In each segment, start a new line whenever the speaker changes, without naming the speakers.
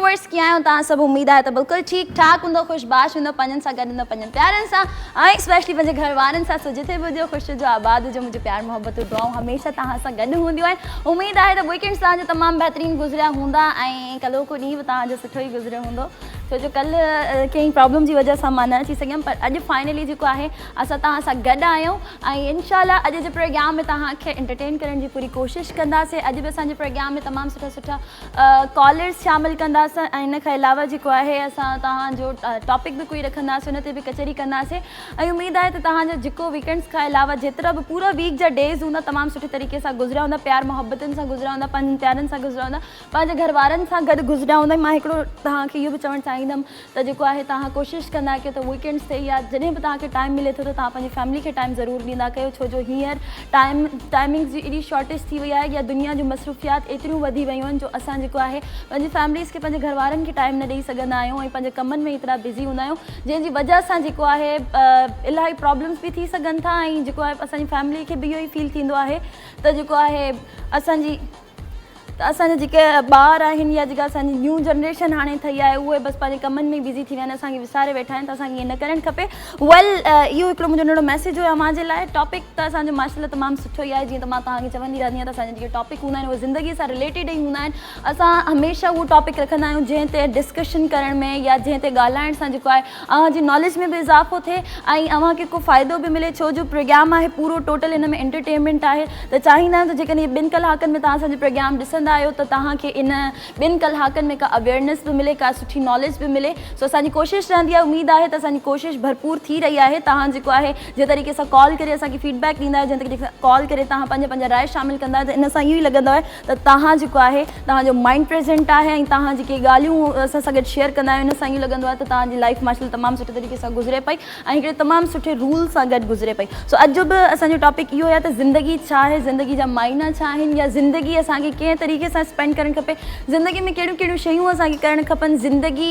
Viewers ڪيئن آهيو توهان سڀ اميد آهي ته بلڪل ٺيڪ ٺاڪ هوندو خوش باش هوندو پنهنجن سان گڏ هوندو پنهنجن پيارن سان ۽ اسپيشلي پنهنجي گهر وارن سان سو جٿي به هجو خوش هجو آباد هجو منهنجو پيار محبتون دعائون هميشه توهان سان گڏ هونديون آهن اميد آهي ته ويڪينڊس توهان جو تمام بهترين گذريا هوندا ۽ ڪلهوڪو ڏينهن به توهان جو سٺو ئي گذريو هوندو ڇو جو ڪلهه ڪنهن پرابلم جي وجه سان مان نه اچي سگهيم پر اڄ فائنلي جيڪو آهي اسان توهان سان گڏ آهيون ۽ انشاء الله اڄ جي پروگرام ۾ توهان کي انٽرٽين ڪرڻ جي پوري ڪوشش ڪنداسين اڄ به اسان جي پروگرام ۾ تمام سٺا سٺا ڪالرز شامل ڪنداسين ۽ ان کان علاوه جيڪو آهي اسان توهان جو ٽاپڪ به ڪوئي رکنداسين ان تي به ڪچهري ڪنداسين ۽ اميد آهي ته توهان جو جيڪو ويڪينڊس کان علاوه جيترا به پورا ويڪ جا ڊيز هوندا تمام سٺي طريقي سان گذريا هوندا پيار محبتن سان گذريا هوندا پنهنجن پيارن سان گذريا هوندا پنهنجي گهر وارن سان گڏ گذريا هوندا مان هڪڙو توهان کي اهو به چوڻ چاهيندم ته جيڪو آهي توهان ڪوشش ڪندا ڪيو ته ويڪينڊس تي يا جڏهن به توهان کي ٽائيم ملي ٿو ته توهان پنهنجي فيملي کي ٽائيم ضرور ڏيندا ڪيو ڇو جو هينئر ٽائيم ٽائيمنگس جي ايڏي شارٽيج ٿي وئي آهي يا دنيا جون مصروفيات ايتريون وڌي ويون آهن جو اسان جيڪو آهي پنهنجي فيمليز کي پنهنجي گهر وارن کي ٽائيم نه ڏئي سگهندا آهيون ۽ پنهنجي ڪمن ۾ ايترا بزي هوندا آهيون جنهن جي وجه سان جيڪو آهي الاهي پرابلمس به ٿي سگهن ٿا ۽ جيڪو آهي اسان جي فيملي کي به اهو ئي فيل ٿيندو آهي ته جيڪو آهي اسان جي ته اسان جا جيڪي ٻار آهن يا جيڪا اسان جي نيو جنريشن هاڻي ٺهي آهي اهي بس پنهنجي ڪمن ۾ بزي ٿي ويا آهن اسان کي وساري ويٺا آهن ته اسان کي ائين نه ڪرڻ کپي ويل اهو هڪڙو منهنجو ننڍڙو ميسيج هيو اوهان جي لاء ٽاپڪ ته اسان جو ماشاء الله تمام سٺو ئي آهي جيئن ته مان توهان کي چوندي رهندي آهيان ته اسان جا جيڪي ٽاپڪ هوندا آهن اهي زندگي سان رليٽيڊ ئي هوندا آهن اسان هميشه اهو ٽاپڪ رکندا آهيون جنهن تي ڊسڪشن ڪرڻ ۾ يا جنهن تي ڳالهائڻ سان جيڪو آهي اوهان جي ناليج ۾ به اضافو ٿئي ۽ اوهان کي ڪو فائدو به ملي ڇو جو پروگرام آهي پورو ٽوٽل ان ۾ انٽرٽينمينٽ آهي ته چاهيندا آهيون ته جيڪڏهن هي ٻن ڪلاڪن ۾ توهان اسان جو پروگرام ڏسندا آهيو ته توهان کي ان ٻن ڪلاڪن ۾ ڪا اويئرنيس به ملي ڪا سٺي ناليج به ملي سو اسان جي ڪوشش رهندي آهي اميد آهي ته اسان جي ڪوشش ڀرپور ٿي رهي آهي توهان جيڪو آهي جنهن طريقي سان ڪال ڪري اسان کي فيڊ بيڪ ڏيندا آهيو جنهن طريقي سان ڪال ڪري توهان پنهنجا پنهنجا راء شامل ڪندا آهيو ته ان سان اهو ئي لڳندو آهي ته توهان جيڪو آهي توهان جو مائنڊ پريزنٽ آهي ۽ توهان جيڪي ڳالهيون اسان سان گڏ شيئر ڪندا آهيو ان سان ائين لڳندو آهي ته توهان جي لائف ماشاء الله تمام سٺي طريقي سان گذري پئي ۽ هڪڙي تمام سٺي رول سان گڏ گذري پئي سو اڄ جو به اسان جو ٽاپڪ اهو آهي ته زندگي ڇا آهي زندگي جا معنيٰ ڇا آهن يا زندگي اسان کي ڪنهن طريقي سان اسپينڊ ڪرڻ کپي زندگي ۾ ڪهڙيون ڪهڙيون شيون اسان کي ڪرڻ کپن زندگي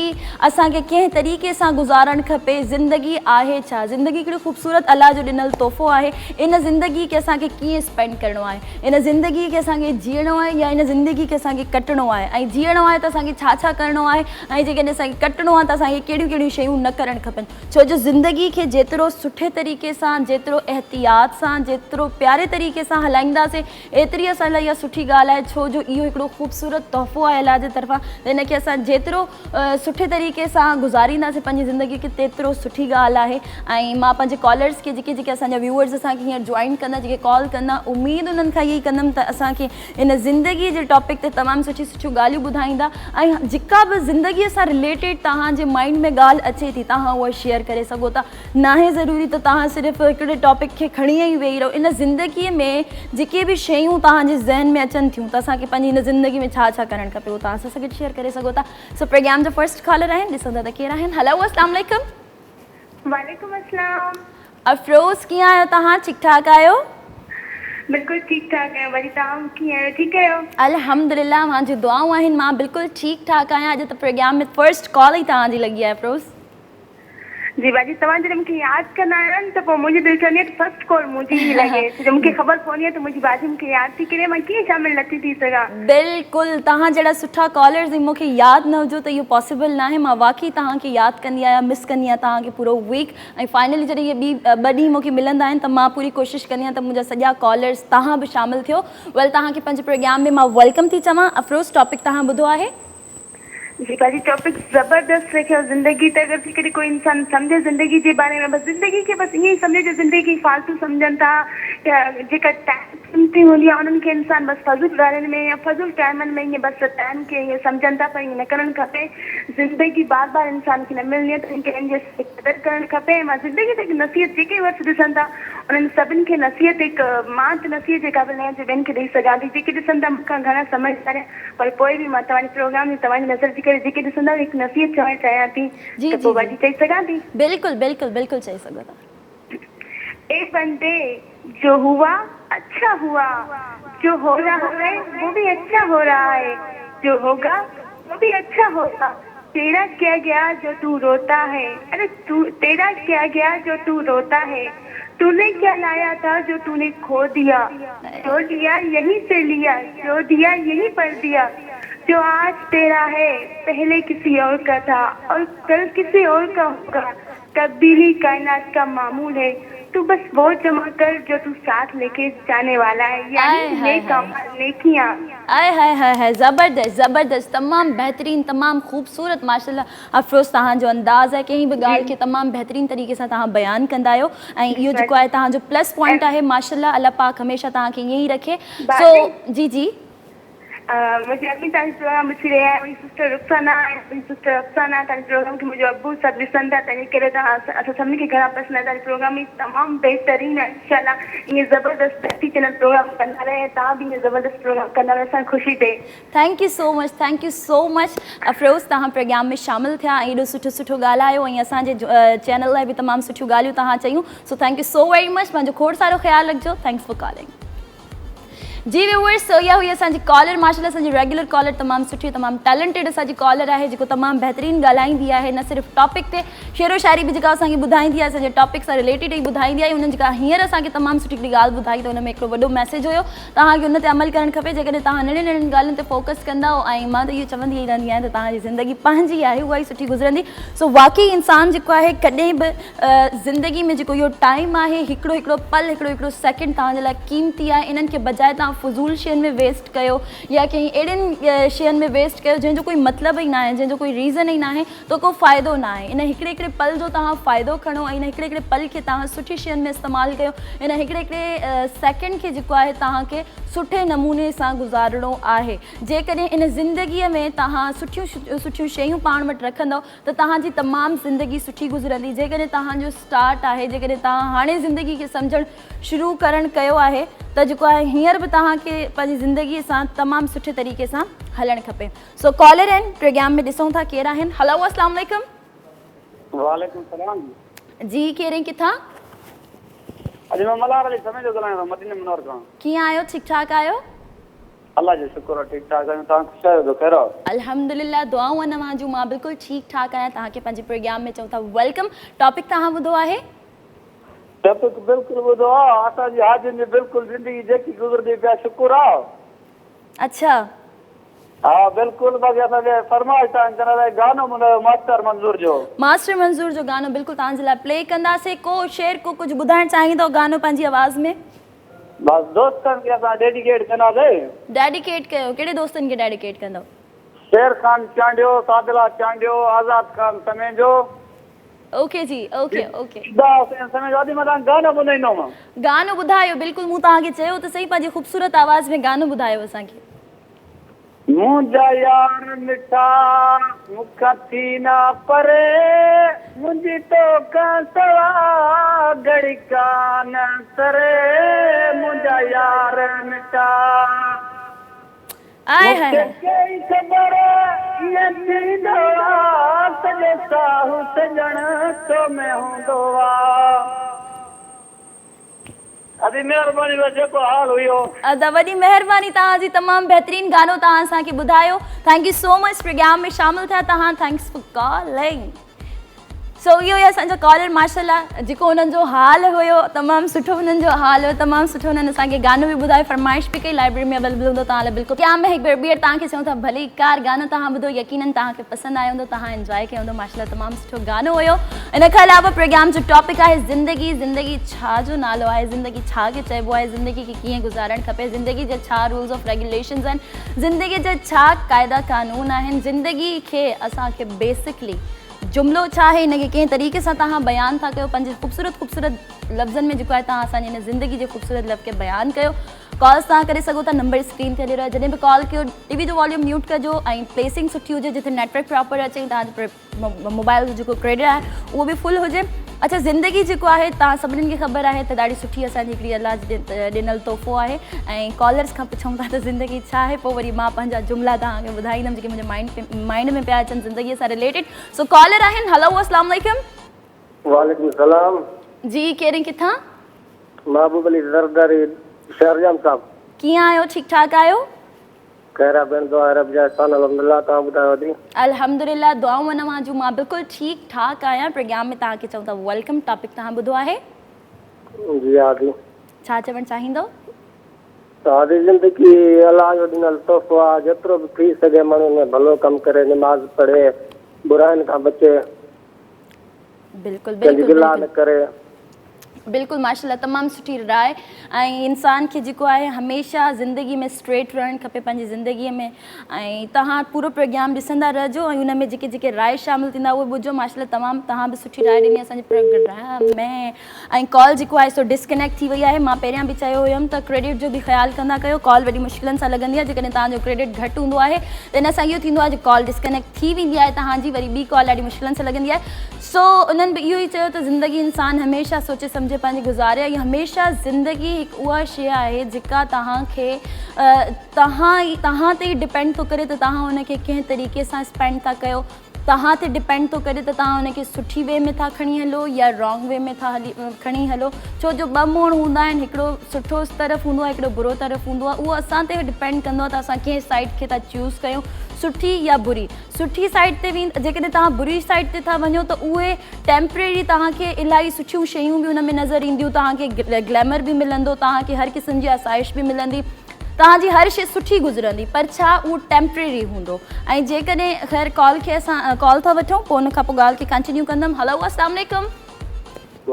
اسان کي ڪنهن طريقي سان گذارڻ کپي زندگي آهي ڇا زندگي هڪڙي خوبصورت الله جو ڏنل تحفو آهي ان زندگي کي اسان کي ڪيئن اسپينڊ ڪرڻو آهي ان زندگي کي اسان کي جيئڻو آهي يا ان زندگي کي اسان کي ڪٽڻو آهي ۽ جيئڻو آهي ته اسان کي ڇا ڇا ڪرڻو آهي ۽ جيڪڏهن اسان کي ڪٽڻو آهي ته اسان کي ڪهڙيون ڪهڙيون شيون نه ڪرڻ کپن ڇو جو زندگي کي جيترو سٺي طريقي سان جيترو احتياط سان جيترو پياري طريقي سان هلائينداسين ايتري اسان لاء اها سٺي ڳالهه آهي ڇو جو اهو هڪڙو خوبصورت تحفو آهي الله جي طرفان ته ان کي اسان جيترو سٺي طريقي سان گذارينداسين پنهنجي زندگي کي تيترو سٺي ڳالهه آهي ۽ مان پنهنجي ڪالرز کي جيڪي جيڪي اسان جا ويوئرز اسان کي هينئر جوائن ڪندا جيڪي ڪال ڪندا اميد انهن کان اها ئي ڪندم ته اسان کي ان زندگي جي ٽاپڪ تي تمام سٺي سٺيون ڳالهيون ٻڌائيندا ۽ جيڪا به زندگي سان رليٽيڊ توهان جي مائنڊ ۾ ڳالهه اچي ٿي توهان اها شيئر ڪري سگهو ٿا ناهي ضروري ته توهان صرف هڪڙي ٽاپڪ کي کڻي ئي ويهي رهو ان زندگي ۾ جيڪي به شيون توهان جي ذهن ۾ اچن ٿيون ته اسان کي پنهنجي هن زندگي ۾ ڇا ڇا ڪرڻ کپي اهو توهان اسان سان گڏ شيئر ڪري سگهو ٿا سو پروگرام جا فرسٽ ڪالر آهن ڏسون ٿا ته ڪير آهن هلو اسلام عليڪم.
وعليڪم السلام.
افروز ڪيئن آهيو توهان ٺيڪ ٺاڪ آهيو.
بلڪل ٺيڪ ٺاڪ آهيان وري توهان ڪيئن آهيو ٺيڪ آهيو.
الحمدلله اوهان جون دعائون آهن مان بلڪل ٺيڪ ٺاڪ آهيان اڄ ته پروگرام ۾ فرسٽ ڪال ئي توهان جي لڳي آهي افروز.
جي باجي توهان جڏهن مونکي ياد ڪندا آهيو نه ته پوء منهنجي دل چوندي آهي ته فرسٽ ڪال منهنجي ئي لڳي ڇو جو مونکي خبر پوندي آهي ته منهنجي باجي مونکي ياد ٿي ڪري مان ڪيئن شامل نٿي ٿي سگهان.
بلڪل توهان جهڙا سٺا ڪالرز ۽ مونکي ياد نه هجو ته اهو پاسيبل ناهي مان واقعي توهان کي ياد ڪندي آهيان مس ڪندي آهيان توهان کي پورو ويڪ ۽ فائنلي جڏهن اهي ٻي ٻه ڏينهن مونکي ملندا آهن ته مان پوري ڪوشش ڪندي آهيان ته منهنجا سڄا ڪالرز توهان به شامل ٿيو ويل توهان کي پنهنجي پروگرام ۾ مان welcome ٿي چوان افروز ٽاپڪ توهان ٻڌو آهي.
جي باجي ٽاپڪ زبردست رکيو زندگي ته اگر جيڪڏهن ڪوئي انسان سمجهي زندگي جي باري ۾ بس زندگي کي بس ائين ئي سمجهي جو زندگي کي فالتو سمجهن ٿا يا جيڪا ٽائيم قيمتي هوندي آهي انهن کي انسان بس فضول ڳالهين ۾ يا فضول ٽائيمن ۾ ائين بس ٽائيم کي ائين سمجهن ٿا پر ائين نه ڪرڻ کپي زندگي بار بار انسان کي نه ملندي آهي ته ان کي ان جي قدر ڪرڻ کپي ۽ مان زندگي تي هڪ نصيحت جيڪي ورس ڏسن ٿا انهن سڀني کي نصيحت هڪ مان ته نصيحت جي قابل ناهيان جو ٻين کي ڏئي سگهان ٿي جيڪي ڏسن ٿا مون کان گهڻا سمجهدار آهن پر پوء به مان توهان جي پروگرام ۾ توهان جي نظر جي ڪري جيڪي ڏسندا هڪ نصيحت چوڻ چاهيان ٿي
جي
ته
جي
پوء
جي
باجي چئي سگهان ٿي.
بلڪل بلڪل بلڪل چئي سگهو ٿا.
اي بندي جو هوا اڇا هوا جو هو رها هي وو بي اڇا هو رها هي جو هوگا وو بي اڇا هوگا تيرا ڪيا گيا جو تو روتا هي اري تو تيرا ڪيا گيا جو تو روتا هي توني ڪيا لايا ٿا جو توني کو ديا جو ليا يهين سي ليا جو ديا يهين پر ديا جو آج تيرا هي پهلي ڪسي اور ڪا ٿا اور ڪل ڪسي اور ڪا هوگا تبديلي ڪائنات ڪا معمول هي تو بس وو جمع ڪر جو تو ساٿ ليڪي جاني والا هي يعني نيڪ اعمال نيڪيان.
آئي هائي هائي هائي زبردست زبردست تمام بهترين تمام خوبصورت ماشاءالله افروز توهان جو انداز آهي ڪنهن به ڳالهه کي تمام بهترين طريقي سان توهان بيان ڪندا آهيو ۽ اهو جيڪو آهي توهان جو پلس پوائنٽ آهي ماشاءالله الله پاڪ هميشه توهان کي ائين ئي رکي سو جي جي.
منهنجي امي توهان جو پروگرام ڏسي رهي آهي منهنجي سسٽر رخسانه ۽ منهنجي سسٽر افسانه توهان جي پروگرام کي منهنجو ابو سڀ ڏسن ٿا تنهنجي ڪري توهان اسان سڀني کي گهڻا پسند آهي توهان جو پروگرام ئي تمام بهترين آهي انشاء الله ائين زبردست ڌرتي چينل پروگرام ڪندا رهي ۽ توهان به ائين زبردست پروگرام ڪندا رهو اسان کي خوشي ٿئي.
Thank you so much thank you so much Afroz توهان پروگرام ۾ شامل ٿيا ۽ ايڏو سٺو سٺو ڳالهايو ۽ اسان جي چينل لاء به تمام سٺيون ڳالهيون توهان چيون سو thank you so very much پنهنجو کوڙ سارو خيال رکجو thanks for calling. جي ويوئرس سو اها هئي اسان جي ڪالر ماشاءالله اسان جي ريگيولر ڪالر تمام سٺي تمام ٽيلنٽيڊ اسان جي ڪالر آهي جيڪو تمام بهترين ڳالهائيندي آهي نه صرف ٽاپڪ تي شعر و شاعري به جيڪا اسان کي ٻڌائيندي آهي اسان جي ٽاپڪ سان رليٽيڊ ئي ٻڌائيندي آهي انهن جيڪا هينئر اسان کي تمام سٺي هڪڙي ڳالهه ٻڌائي ته ان ۾ هڪڙو وڏو ميسيج هيو توهان کي ان تي عمل ڪرڻ کپي جيڪڏهن توهان ننڍين ننڍين ڳالهين تي فوڪس ڪندؤ ۽ مان ته اهو چوندي ئي رهندي آهيان ته توهان جي زندگي پنهنجي آهي اها ئي سٺي گذرندي سو واقعي انسان جيڪو آهي ڪڏهن به زندگي ۾ جيڪو اهو ٽائيم آهي هڪڙو هڪڙو پل هڪڙو هڪڙو سيڪنڊ توهان جي لاء قيمتي آهي انهن کي بجاء توهان فضول شين ۾ ويسٽ ڪيو يا ڪنهن اهڙين شين ۾ ويسٽ ڪيو جنهن جو ڪوئي مطلب ئي ناهي جنهن جو ڪوئي ريزن ئي ناهي ته ڪو فائدو ناهي ان هڪڙي هڪڙي پل جو توهان فائدو کڻو ۽ ان هڪڙي هڪڙي پل کي توهان سٺي شين ۾ استعمال ڪيو ان هڪڙي هڪڙي سيڪنڊ کي جيڪو آهي توهان کي سٺي نموني سان گذارڻو آهي جيڪڏهن ان زندگي ۾ توهان سٺيون سٺيون شيون پاڻ وٽ رکندؤ ته توهان جي تمام زندگي سٺي گذرندي جيڪڏهن توهان جو اسٽارٽ آهي جيڪڏهن توهان هاڻي زندگي کي سمجهڻ شروع ڪرڻ ڪيو آهي ته جيڪو آهي هينئر به توهان کي پنهنجي زندگي سان تمام سٺي طريقي سان هلڻ کپي سو ڪالر آهن پروگرام ۾ ڏسون ٿا ڪير آهن هلو اسلام عليڪم.
وعليڪم السلام.
جي ڪير ۽ ڪٿان؟
اڄ مان ملهار علي سميجو ڳالهايان ٿو مديني منور کان.
ڪيئن آهيو ٺيڪ ٺاڪ آهيو؟
الله جو شڪر آ ٺيڪ ٺاڪ آهيون توهان خوش آهيو ته خير آ.
الحمدلله دعائون آهن اوهان جون مان بلڪل ٺيڪ ٺاڪ آهيان توهان کي پنهنجي پروگرام ۾ چئون ٿا welcome topic توهان ٻڌو آهي.
ٽاپڪ بلڪل ٻڌو آ اسان جي حاجين جي بلڪل زندگي جيڪي گذرندي پيا شڪر آ.
اڇا.
ها بلڪل باقي اسان کي فرمائش توهان جي لاء گانو ٻڌايو ماسٽر منظور جو.
ماسٽر منظور جو گانو بلڪل توهان جي لاء پلي ڪنداسي ڪو شعر ڪو ڪجهه ٻڌائڻ چاهيندو گانو پنهنجي آواز ۾.
بس دوستن کي اسان ڊيڊيڪيٽ ڪنداسين.
ڊيڊيڪيٽ ڪيو ڪهڙي دوستن کي ڊيڊيڪيٽ ڪندؤ.
شير خان چانڊيو، سعدالله چانڊيو، آزاد خان سميجو.
اوڪي جي اوڪي اوڪي.
فدا حسين سميجو ادي مان توهان کي گانو ٻڌائيندوم.
گانو ٻڌايو بلڪل مون توهان کي چيو ته سهي پنهنجي خوبصورت آواز ۾ گانو ٻڌايو اسان کي.
منهنجا يار مٺا مون کان ٿي نه پري، منهنجي تو کان سوا گهڙي ڪا نه سري، منهنجا يار مٺا
آئي
مون
هائي
کي
هائي.
ڪهڙي خبر ائين ٿيندو آ، سڄو ساهه سڄڻ تو ۾ هوندو آ. ادي مهرباني بس جيڪو حال هيو.
ادا وڏي مهرباني توهان جي تمام بهترين گانو توهان اسان کي ٻڌايو thank you so much programme ۾ شامل ٿيا توهان thanks for calling سو اهو ئي اسان جو ڪالر ماشاءالله جيڪو انهن جو حال هيو تمام سٺو انهن جو حال هيو تمام سٺو انهن اسان کي گانو به ٻڌايو فرمائش به ڪئي لائبريري ۾ اويليبل هوندو توهان لاء بلڪل پروگرام ۾ هڪ ڀيرو ٻيهر توهان کي چئون ٿا ڀلي ڪار گانو توهان ٻڌو يقينن توهان کي پسند آيو هوندو توهان انجواء ڪيو هوندو ماشاءالله تمام سٺو گانو هيو ان کان علاوه پروگرام جو ٽاپڪ آهي زندگي زندگي ڇا جو نالو آهي زندگي ڇا کي چئبو آهي زندگي کي ڪيئن گذارڻ کپي زندگي جا ڇا رولز آف ريگيوليشنز آهن زندگي جا ڇا قاعدا قانون آهن زندگي کي اسان کي بيسڪلي جملو ڇا آهي ان کي ڪنهن طريقي سان توهان بيان ٿا ڪيو پنهنجي خوبصورت خوبصورت لفظن ۾ جيڪو آهي توهان اسان جي ان زندگي جي خوبصورت لفظ کي بيان ڪيو ڪالز توهان ڪري سگهو ٿا نمبر اسڪرين تي هلي رهيو آهي جڏهن به ڪال ڪيو ٽي وي جو واليوم ميوٽ ڪجو ۽ پليسنگ سٺي هجي جتي نيٽورڪ پراپر اچي ۽ توهان جو موبائل جو جيڪو ڪريڊٽ آهي اهو به فل هجي اڇا زندگي جيڪو آهي توهان سڀني کي خبر آهي ته ڏاڍي سٺي اسان جي هڪڙي الله جي ڏنل تحفو آهي ۽ ڪالرس کان پڇون ٿا ته زندگي ڇا آهي پوء وري مان پنهنجا جملا توهان کي ٻڌائيندم جيڪي منهنجي مائنڊ مائنڊ ۾ پيا اچن زندگي سان رليٽيڊ سو ڪالر آهن هلو اسلام عليڪم.
وعليڪم السلام.
جي ڪير ۽ ڪٿان؟
محبوب علي زرداري شهر ڄام صاحب.
ڪيئن آهيو ٺيڪ ٺاڪ آهيو؟
خير آ ڀيڻ دعا رب جا احسان الحمدلله توهان ٻڌايو ادي.
الحمدلله دعائون اوهان جون مان بلڪل ٺيڪ ٺاڪ آهيان پروگرام ۾ توهان کي چئون ٿا welcome topic توهان ٻڌو آهي.
جي ها ادي.
ڇا چوڻ چاهيندو.
سادي زندگي الله جو ڏنل تحفو آ، جيترو به ٿي سگهي ماڻهو ان ۾ ڀلو ڪم ڪري، نماز پڙهي، براين کان بچي،
بلڪل
ڪنهن جي
بلڪل
گلا
بلڪل
نه ڪري.
بلڪل ماشاءالله تمام سٺي راء ۽ انسان کي جيڪو آهي هميشه زندگي ۾ اسٽريٽ رهڻ کپي پنهنجي زندگي ۾ ۽ توهان پورو پروگرام ڏسندا رهجو ۽ ان ۾ جيڪي جيڪي راء شامل ٿيندا اهي ٻڌجو ماشاءالله تمام توهان به سٺي راء ڏني اسان جي پروگرام ۾ ۽ ڪال جيڪو آهي سو ڊسڪنيڪٽ ٿي وئي آهي مان پهريان به چيو هيم ته ڪريڊٽ جو به خيال ڪندا ڪيو ڪال وڏي مشڪلن سان لڳندي آهي جيڪڏهن توهان جو ڪريڊٽ گهٽ هوندو آهي ته ان سان اهو ٿيندو آهي جو ڪال ڊسڪنيڪٽ ٿي ويندي آهي توهان جي وري ٻي ڪال ڏاڍي مشڪلن سان لڳندي آهي سو انهن به اهو ئي چيو ته زندگي انسان هميشه سوچي سمجهي پنهنجي گذاري ۽ هميشه زندگي هڪ اها شيء آهي جيڪا توهان کي توهان ئي توهان تي ئي ڊپينڊ ٿو ڪري ته توهان ان کي ڪنهن طريقي سان اسپينڊ ٿا ڪيو توهان تي ڊپينڊ ٿو ڪري ته توهان ان کي سٺي وي ۾ ٿا کڻي هلو يا رانگ وي ۾ ٿا هلي کڻي هلو ڇو جو ٻه موڙ هوندا آهن هڪڙو سٺو طرف هوندو آهي هڪڙو برو طرف هوندو آهي اهو اسان تي ڊپينڊ ڪندو آهي ته اسان ڪنهن سائيڊ کي ٿا چوز ڪيون سٺي يا بري سٺي سائيڊ تي وين جيڪڏهن توهان بري سائيڊ تي ٿا وڃو ته اهي ٽيمپريري توهان کي الاهي سٺيون شيون به ان ۾ نظر اينديون توهان کي گليمر به ملندو توهان کي هر قسم جي آسائش به ملندي توهان جي هر شيء سٺي گذرندي پر ڇا اهو ٽيمپريري هوندو ۽ جيڪڏهن خير ڪال کي اسان ڪال ٿا وٺون پوء ان کان پوء ڳالهه کي ڪنٽينيو ڪندم هلو اسلام عليڪم.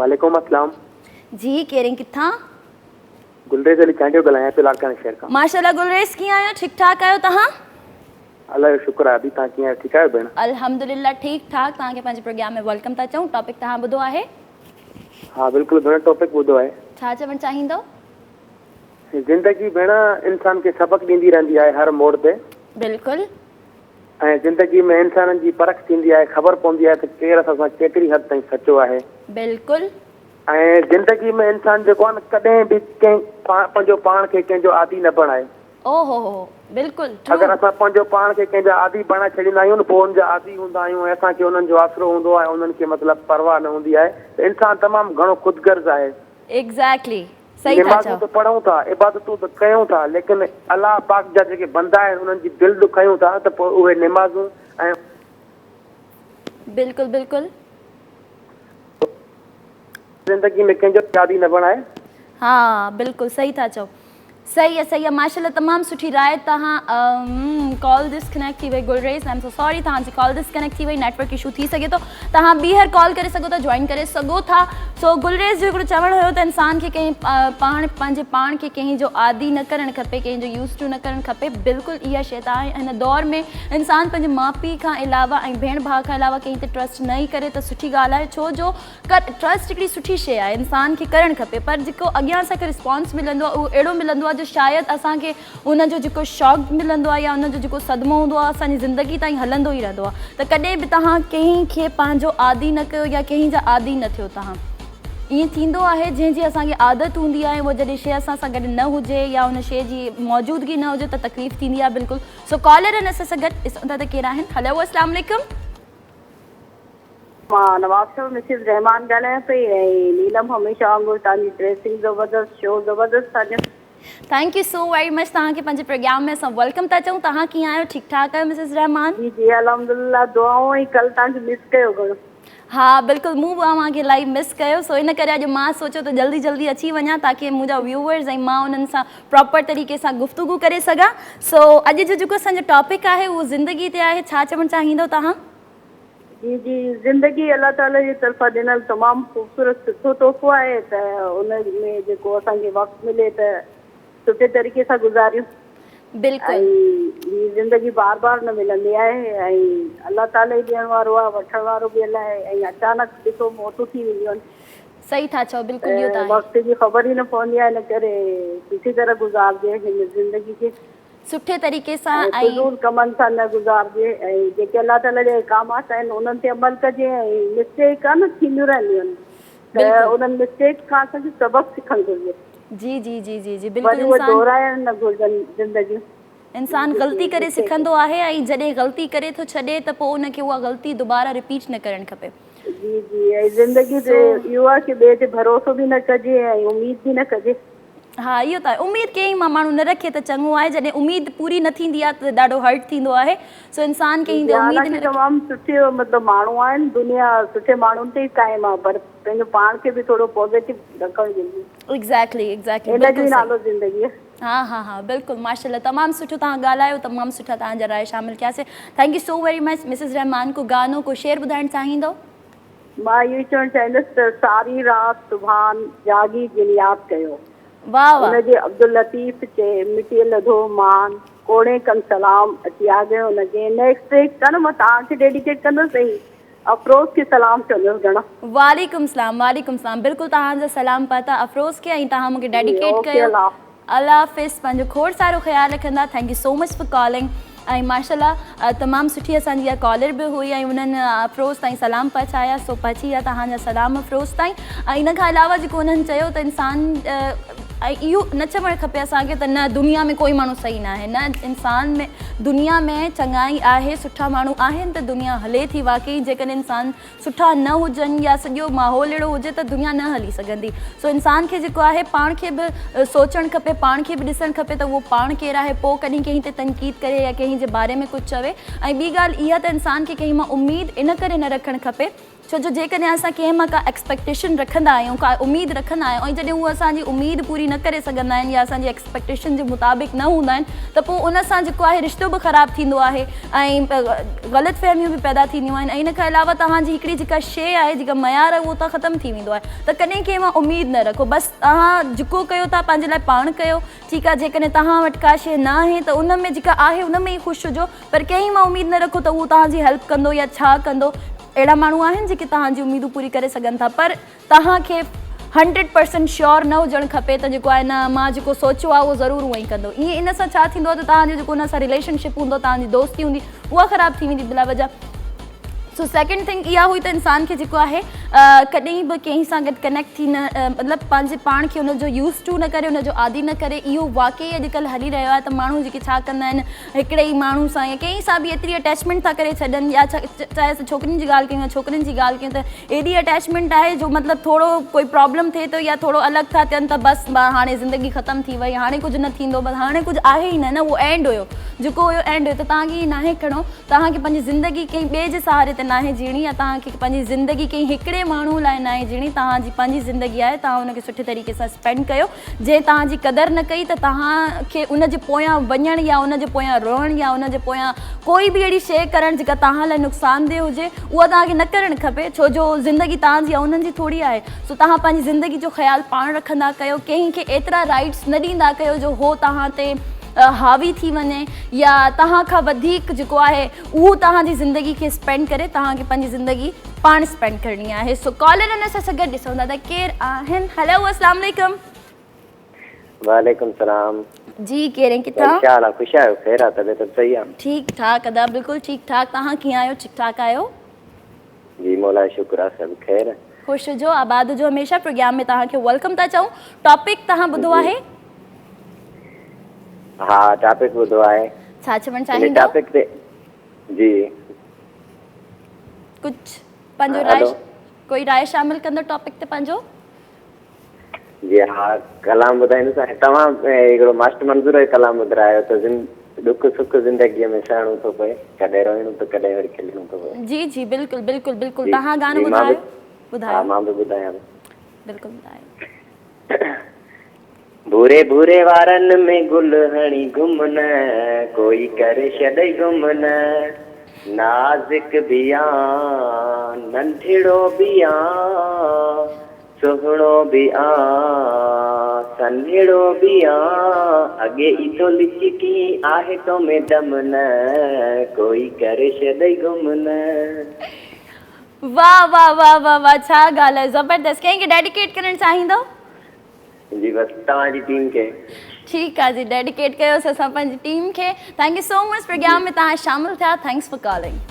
وعليڪم السلام.
جي ڪير ۽ ڪٿان؟
گلريز علي چانڊيو ڳالهايان پيو لاڙڪاڻي شهر کان.
ماشاءالله گلريز ڪيئن آهيو ٺيڪ ٺاڪ آهيو توهان؟
الله جو شڪر آهي ادي توهان ڪيئن آهيو ٺيڪ آهيو ڀيڻ؟
الحمدلله ٺيڪ ٺاڪ توهان کي پنهنجي پروگرام ۾ welcome ٿا چئون ٽاپڪ توهان ٻڌو آهي؟
ها بلڪل ڀيڻ ٽاپڪ ٻڌو آهي.
ڇا چوڻ چاهيندو؟
زندگي ڀيڻ انسان کي سبق ڏيندي رهندي آهي هر موڙ تي.
بلڪل.
۽ زندگي ۾ انسانن جي پرک ٿيندي آهي خبر پوندي آهي ته ڪير اسان سان ڪيتري حد تائين سچو آهي.
بلڪل.
۽ زندگي ۾ انسان جيڪو آهي نه ڪڏهن به ڪنهن پنهنجو پاڻ کي ڪنهن جو عادي نه بڻائي.
او هو هو بلڪل ٽرو.
اگر اسان پنهنجو پاڻ کي ڪنهن جا عادي بڻائي ڇڏيندا آهيون نه پوء ان جا عادي هوندا آهيون ۽ اسان کي انهن جو آسرو هوندو آهي انهن کي مطلب پرواهه نه هوندي آهي ته انسان تمام گهڻو خود غرض آهي.
ايگزيڪٽلي صحيح ٿا
نمازون
چئو.
ته پڙهون ٿا، عبادتون ته ڪيون ٿا، ليڪن الله پاڪ جا جيڪي بندا آهن انهن جي دل ڏکايون ٿا ته پوء اهي نمازون ۽.
بلڪل بلڪل.
زندگي ۾ ڪنهن جو به عادي نه بڻائي.
ها بلڪل صحيح ٿا چئو. صحيح آ صحيح آ ماشاءالله تمام سٺي راء توهان ڪال ڊسڪنيڪٽ ٿي وئي Gulrez I am so sorry توهان جي ڪال ڊسڪنيڪٽ ٿي وئي نيٽورڪ اشو ٿي سگهي ٿو توهان ٻيهر ڪال ڪري سگهو ٿا جوائن ڪري سگهو ٿا سو گلريز جو هڪڙو چوڻ هيو ته انسان کي ڪنهن پاڻ پنهنجي پاڻ کي ڪنهن جو عادي نه ڪرڻ کپي ڪنهن جو يوز ٽو نه ڪرڻ کپي بلڪل اها شيء ته آهي هن دور ۾ انسان پنهنجي ماء پيء کان علاوه ۽ ڀيڻ ڀاء کان علاوه ڪنهن تي ٽرسٽ نه ئي ڪري ته سٺي ڳالهه آهي ڇو جو ٽرسٽ هڪڙي سٺي شيء آهي انسان کي ڪرڻ کپي پر جيڪو اڳيان اسان کي رسپانس ملندو آهي اهو اهڙو ملندو آهي جو شايد اسان کي ان جو جيڪو شاڪ ملندو آهي يا ان جو جيڪو صدمو هوندو آهي اسان جي زندگي تائين هلندو ئي رهندو آهي ته ڪڏهن به توهان ڪنهن کي پنهنجو عادي نه ڪيو يا ڪنهن جا عادي نه ٿيو توهان ائين ٿيندو آهي جنهن جي اسان کي عادت هوندي آهي اها جڏهن شيء اسان سان گڏ نه هجي يا ان شيء جي موجودگي نه هجي ته تڪليف ٿيندي آهي بلڪل سو ڪالر آهن اسان سان گڏ ڏسون ٿا ته ڪير آهن هلو اسلام عليڪم.
مان نوابشاهه مان مسز رحمان ڳالهايان پئي ۽ نيلم هميشه وانگر توهان جي ڊريسنگ زبردست شو زبردست توهان جو.
Thank you so very much توهان کي پنهنجي پروگرام ۾ اسان welcome ٿا چئون توهان ڪيئن آهيو ٺيڪ ٺاڪ آهيو مسز رحمان.
جي جي الحمدلله دعائون ۽ ڪل توهان کي مس ڪيو گهڻو.
ها بلڪل مون به اوهان کي الاهي مس ڪيو سو ان ڪري اڄ مان سوچيو ته جلدي جلدي اچي وڃان تاڪي منهنجا ويوئرز ۽ مان انهن سان پراپر طريقي سان گفتگو ڪري سگهان سو اڄ جو جيڪو اسان جو ٽاپڪ آهي اهو زندگي تي آهي ڇا چوڻ چاهيندو توهان.
جي جي زندگي الله تعالي جي طرفان ڏنل تمام خوبصورت سٺو تحفو آهي ته ان ۾ جيڪو اسان کي وقت ملي ته سٺي طريقي سان گذاريون
بلڪل
۽ هي زندگي بار بار نه ملندي آهي ۽ الله تعالي ئي ڏيڻ وارو آهي وٺڻ وارو به الله آهي ۽ اچانڪ ڏسو موتون ٿي وينديون آهن
صحيح ٿا چئو بلڪل اهو ته آهي.
وقت جي خبر ئي نه پوندي آهي ان ڪري سٺي طرح گذارجي هن زندگي کي.
سٺي طريقي سان
۽
۽.
فضول ڪمن سان نه گذارجي ۽ جيڪي الله تعالي جا احڪامات آهن انهن تي عمل ڪجي ۽ مسٽيڪ آ نه ٿينديون رهنديون آهن ته
بلڪل.
انهن مسٽيڪس کان اسان کي سبق سکڻ گهرجي.
جي جي جي جي جي بلڪل
وري اهي
انسان.
دهرائڻ نه گهرجن زندگيون.
انسان غلطي ڪري سکندو آهي ۽ جڏهن غلطي ڪري ٿو ڇڏي ته پوء ان کي اها غلطي دوباره رپيٽ نه ڪرڻ کپي.
جي جي ۽ زندگي
سو.
اهو آ ڪي ٻئي تي ڀروسو به نه ڪجي ۽ اميد به نه ڪجي.
ها اهو ته آهي اميد ڪنهن مان ماڻهو نه رکي ته چڱو آهي جڏهن اميد پوري نه ٿيندي آهي ته ڏاڍو هرٽ ٿيندو آهي سو انسان ڪنهن تي اميد
حالانڪه
نه رکي.
تمام سٺي مطلب ماڻهو آهن دنيا سٺي ماڻهن تي ئي قائم آهي پر پنهنجو پاڻ کي به ٿورو پازيٽو رکڻ گهرجي.
ايگزيڪٽلي ايگزيڪٽلي
ان جو
بلڪل
ئي
صحيح.
نالو زندگي آهي.
ها ها ها بلڪل ماشاءالله تمام سٺو توهان ڳالهايو تمام سٺا توهان جا راء شامل ڪياسي thank you so very much Mrs Rehman ڪو گانو ڪو شعر ٻڌائڻ چاهيندو.
مان اهو ئي چوڻ چاهيندس ته ساري رات سبحان جاڳي جن ياد ڪيو.
واه واه.
ان جي عبداللطيف چئي مٽيء لڌو مان ڪوڙين ڪن سلام اچي آگيو ان کي نيڪسٽ گانو مان توهان کي ڊيڊيڪيٽ ڪندس ۽ افروز کي سلام چوندس گهڻا.
وعليڪم سلام وعليڪم سلام بلڪل توهان جا سلام پهتا افروز کي ۽ توهان مونکي
جي
ڊيڊيڪيٽ
اوڪي
ڪيو
الله حافظ.
الله حافظ پنهنجو کوڙ سارو خيال رکندا thank you so much for calling ۽ ماشاءالله تمام سٺي اسان جي اها ڪالر به هئي ۽ انهن افروز تائين سلام پهچايا سو پهچي ويا توهان جا سلام افروز تائين ۽ ان کان علاوه جيڪو انهن چيو ته انسان ۽ اهو نه چوڻ کپي اسان کي ته نه دنيا ۾ ڪوئي ماڻهو صحيح ناهي نه انسان ۾ دنيا ۾ چڱائي آهي سٺا ماڻهو آهن ته دنيا هلي ٿي واقعي جيڪڏهن انسان سٺا نه هجن يا سڄو ماحول اهڙو هجي ته دنيا نه هلي سگهندي سو انسان کي جيڪو آهي پاڻ کي به سوچڻ کپي پاڻ کي به ڏسڻ کپي ته اهو پاڻ ڪير آهي پوء ڪڏهن ڪنهن تي تنقيد ڪري يا ڪنهن جي باري ۾ ڪجهه چوي ۽ ٻي ڳالهه اها ته انسان کي ڪنهن مان اميد ان ڪري نه رکڻ کپي ڇو جو جيڪڏهن اسان ڪنهن مان ڪا ايڪسپيڪٽيشن رکندا آهيون، ڪا اميد رکندا آهيون ۽ جڏهن هو اسان جي اميد پوري نه ڪري سگهندا آهن يا اسان جي ايڪسپيڪٽيشن جي مطابق نه هوندا آهن ته پوء ان سان جيڪو آهي رشتو به خراب ٿيندو آهي ۽ غلط فهميون به پيدا ٿينديون آهن ۽ ان کان علاوه توهان جي هڪڙي جيڪا شيء آهي جيڪا معيار آهي اهو اتان ختم ٿي ويندو آهي ته ڪڏهن ڪنهن مان اميد نه رکو بس توهان جيڪو ڪيو ٿا پنهنجي لاء پاڻ ڪيو ٺيڪ آهي جيڪڏهن توهان وٽ ڪا شيء نه آهي ته ان ۾ جيڪا آهي ان ۾ ئي خوش هجو پر ڪنهن مان اميد نه رکو ته اهو توهان جي هيلپ ڪندو يا ڇا ڪندو. اهڙا ماڻهو آهن جيڪي توهان جي اميدون پوري ڪري سگهن ٿا پر توهان کي هنڊريڊ پرسنٽ شيور نه هجڻ کپي ته جيڪو آهي نه مان جيڪو سوچيو آهي اهو ضرور اونئين ئي ڪندو. ائين ان سان ڇا ٿيندو آهي ته توهان جو جيڪو ان سان رليشن شپ هوندو توهان جي دوستي هوندي اها خراب ٿي ويندي بلا وجه. سو سيڪنڊ ٿنگ اها هئي ته انسان کي جيڪو آهي ڪڏهن به ڪنهن سان گڏ ڪنيڪٽ ٿي نه مطلب پنهنجي پاڻ کي ان جو يوز ٽو نه ڪري ان جو عادي نه ڪري اهو واقعي اڄڪلهه هلي رهيو آهي ته ماڻهو جيڪي ڇا ڪندا آهن هڪڙي ئي ماڻهو سان يا ڪنهن سان به ايتري اٽيچمينٽ ٿا ڪري ڇڏن يا چاهي اسان ڇوڪرين جي ڳالهه ڪيون يا ڇوڪرن جي ڳالهه ڪيون ته ايڏي اٽيچمينٽ آهي جو مطلب ٿورو ڪوئي پرابلم ٿئي ٿو يا ٿورو الڳ ٿا ٿين ته بس هاڻي زندگي ختم ٿي وئي هاڻي ڪجهه نه ٿيندو بس هاڻي ڪجهه آهي ئي نه نه اهو اينڊ هيو جيڪو هيو اينڊ هيو ته توهان کي ائين ناهي ڪرڻو توهان کي پنهنجي زندگي ڪنهن ٻئي جي سهاري تي ناهي جيئڻي يا توهان کي پنهنجي زندگي ڪنهن هڪڙي ماڻهو لاء ناهي جيئڻي توهان جي پنهنجي زندگي آهي توهان ان کي سٺي طريقي سان اسپينڊ ڪيو جنهن توهان جي قدر نه ڪئي ته توهان کي ان جي پويان وڃڻ يا ان جي پويان روئڻ يا ان جي پويان ڪوئي به اهڙي شيء ڪرڻ جيڪا توهان لاء نقصان ده هجي اها توهان کي نه ڪرڻ کپي ڇو جو زندگي توهان جي آهي انهن جي ٿوري آهي سو توهان پنهنجي زندگي جو خيال پاڻ رکندا ڪيو ڪنهن کي ايترا رائٽس نه ڏيندا ڪيو جو هو توهان تي حاوي ٿي وڃي يا توهان کان وڌيڪ جيڪو آهي اهو توهان جي زندگي کي اسپينڊ ڪري توهان کي پنهنجي زندگي پاڻ اسپينڊ ڪرڻي آهي سو ڪالر ان سان گڏ ڏسون ٿا ته ڪير آهن هلو اسلام عليڪم.
وعليڪم سلام.
جي ڪير ۽ ڪٿان.
ڇا حال آ خوش آهيو خير آ طبيعت صحيح آ.
ٺيڪ ٺاڪ ادا بلڪل ٺيڪ ٺاڪ توهان ڪيئن آهيو ٺيڪ ٺاڪ آهيو.
جي مولا جو شڪر آ سڀ خير.
خوش هجو آباد هجو هميشه پروگرام ۾ توهان کي welcome ٿا چئون ٽاپڪ توهان ٻڌو آهي.
ها ٽاپڪ ٻڌو آهي.
ڇا چوڻ چاهيندو.
ٽاپڪ تي جي.
ڪجھ پنهنجو راء ڪوئي راء شامل ڪندو ٽاپڪ تي پنهنجو.
جي ها ڪلام ٻڌائيندس ۽ توهان هڪڙو ماسٽر منظور جو ڪلام ٻڌرايو ته ڏک سک زندگيء ۾ سهڻو ٿو پئي ڪڏهن روئڻو ته ڪڏهن وري کلڻو ٿو پئي.
جي جي بلڪل بلڪل بلڪل توهان گانو ٻڌايو ٻڌايو.
ها مان به ٻڌايان ٿو.
بلڪل ٻڌايو.
ڀوري ڀوري وارن ۾ گل هڻي گم نه ڪوئي ڪري ڇڏئي گم نه نازڪ به آن ننڍڙو به آن سهڻو به آن سنهڙو به آن اڳي ئي ٿو لچڪين آهي تو ۾ دم نه ڪوئي ڪري ڇڏئي گم نه.
واه واه واه واه واه ڇا ڳالهه آهي زبردست ڪنهن کي ڊيڊيڪيٽ ڪرڻ چاهيندو.
جي بس توهان جي ٽيم کي.
ٺيڪ آ جي ڊيڊيڪيٽ ڪيوس اسان پنهنجي ٽيم کي thank you so much programme ۾ توهان شامل ٿيا thanks for calling.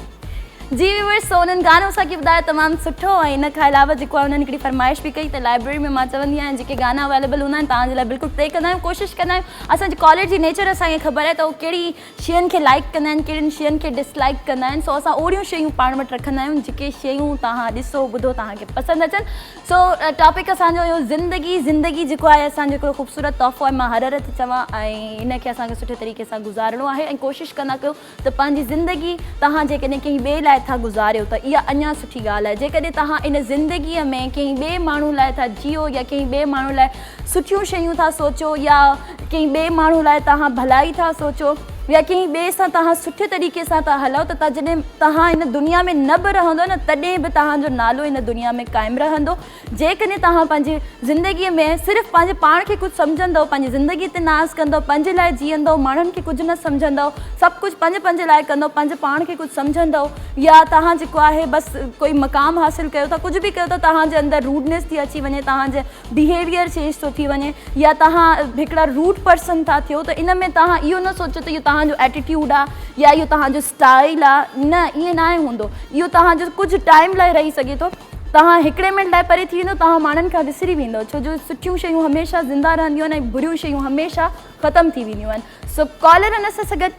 جي ويورس سو انهن گانو اسان کي ٻڌايو تمام سٺو ۽ ان کان علاوه جيڪو آهي انهن هڪڙي فرمائش به ڪئي ته لائبريري ۾ مان چوندي آهيان جيڪي گانا اويليبل هوندا آهن توهان جي لاء بلڪل پلي ڪندا آهيون ڪوشش ڪندا آهيون اسان جي ڪالر جي نيچر اسان کي خبر آهي ته هو ڪهڙي شين کي لائيڪ ڪندا آهن ڪهڙين شين کي ڊس لائيڪ ڪندا آهن سو اسان اهڙيون شيون پاڻ وٽ رکندا آهيون جيڪي شيون توهان ڏسو ٻڌو توهان کي پسند اچن سو ٽاپڪ اسان جو هيو زندگي زندگي جيڪو آهي اسان جو هڪڙو خوبصورت تحفو آهي مان هر هر ٿي چوان ۽ ان کي اسان کي سٺي طريقي سان گذارڻو آهي ۽ ڪوشش ڪندا ڪيو ته پنهنجي زندگي توهان جيڪڏهن ڪنهن ٻئي لاء لاء ٿا گذاريو ته اها اڃا سٺي ڳالهه آهي. جيڪڏهن توهان ان زندگيء ۾ ڪنهن ٻئي ماڻهو لاء ٿا جيئو يا ڪنهن ٻئي ماڻهو لاء سٺيون شيون ٿا سوچو يا ڪنهن ٻئي ماڻهو لاء توهان ڀلائي ٿا سوچو يا ڪنهن ٻئي سان توهان سٺي طريقي سان ٿا هلو ته جڏهن توهان هن دنيا ۾ نه به رهندو نه تڏهن به توهان جو نالو هن دنيا ۾ قائم رهندو. جيڪڏهن توهان پنهنجي زندگيء ۾ صرف پنهنجي پاڻ کي ڪجهه سمجهندؤ، پنهنجي زندگيء تي ناز ڪندؤ، پنهنجي لاء جيئندؤ، ماڻهن کي ڪجهه نه سمجهندؤ، سڀ ڪجهه پنهنجي پنهنجي لاء ڪندؤ، پنهنجي پاڻ کي ڪجهه سمجهندؤ يا توهان جيڪو آهي بس ڪوئي مقام حاصل ڪيو ٿا، ڪجهه به ڪيو ٿا، توهان جي اندر روڊنيس ٿي اچي وڃي، توهان جي بيهيويئر چينج ٿو ٿي وڃي يا توهان هڪڙا روڊ پرسن ٿا ٿيو ته ان ۾ توهان اهو نه سوچو ته اهو توهان جو ايٽيٽيوڊ آهي يا اهو توهان جو اسٽائل آهي، نه ائين ناهي هوندو، اهو توهان جو ڪجهه ٽائيم لاء رهي سگهي ٿو. توهان هڪڙي منٽ لاء پري ٿي ويندو توهان ماڻهن کان وسري ويندو ڇو جو سٺيون شيون هميشه زنده رهنديون آهن ۽ بريون شيون هميشه ختم ٿي وينديون آهن سو ڪالر ان سان گڏ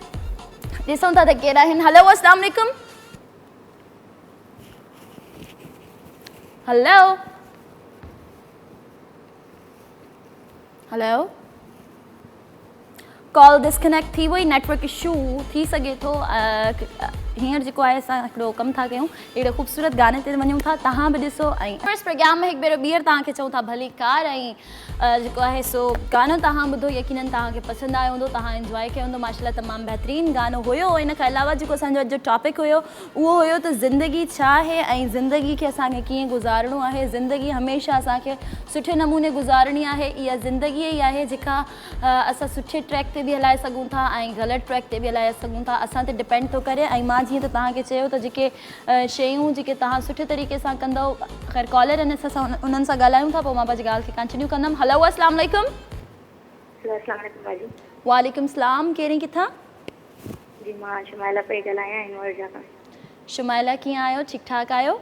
ڏسون ٿا ته ڪير آهن هلو اسلام عليڪم هلو هلو ڪال ڊسڪنيڪٽ ٿي وئي نيٽورڪ اشو ٿي سگهي ٿو هينئر جيڪو آهي اسان هڪڙو ڪم ٿا ڪيون اهڙي خوبصورت گاني تي وڃون ٿا تهان به ڏسو ۽ فرسٽ پروگرام ۾ هڪ ڀيرو ٻيهر توهان کي چئون ٿا ڀلي ڪار ۽ جيڪو آهي سو گانو توهان ٻڌو يقينن توهان کي پسند آيو هوندو توهان انجواء ڪيو هوندو ماشاءالله تمام بهترين گانو هيو ان کان علاوه جيڪو اسان جو اڄ جو ٽاپڪ هيو اهو هيو ته زندگي ڇا آهي ۽ زندگي کي اسان کي ڪيئن گذارڻو آهي زندگي هميشه اسان کي سٺي نموني گذارڻي آهي اها زندگي ئي آهي جيڪا اسان سٺي ٽريڪ تي به هلائي سگهون ٿا ۽ غلط ٽريڪ تي به هلائي سگهون ٿا اسان تي ڊپينڊ ٿو ڪري ۽ مان جيئن ته توهان کي چيو ته جيڪي شيون جيڪي توهان سٺي طريقي سان ڪندو خير ڪالر آهن اسان سان انهن سان ڳالهايون ٿا پوء مان پنهنجي ڳالهه کي ڪنٽينيو ڪندم هلو اسلام عليڪم.
اسلام عليڪم باجي.
وعليڪم السلام ڪير ۽ ڪٿان؟
جي مان شمائله پئي ڳالهايان هنڱورجا کان.
شمائله ڪيئن آهيو ٺيڪ ٺاڪ آهيو؟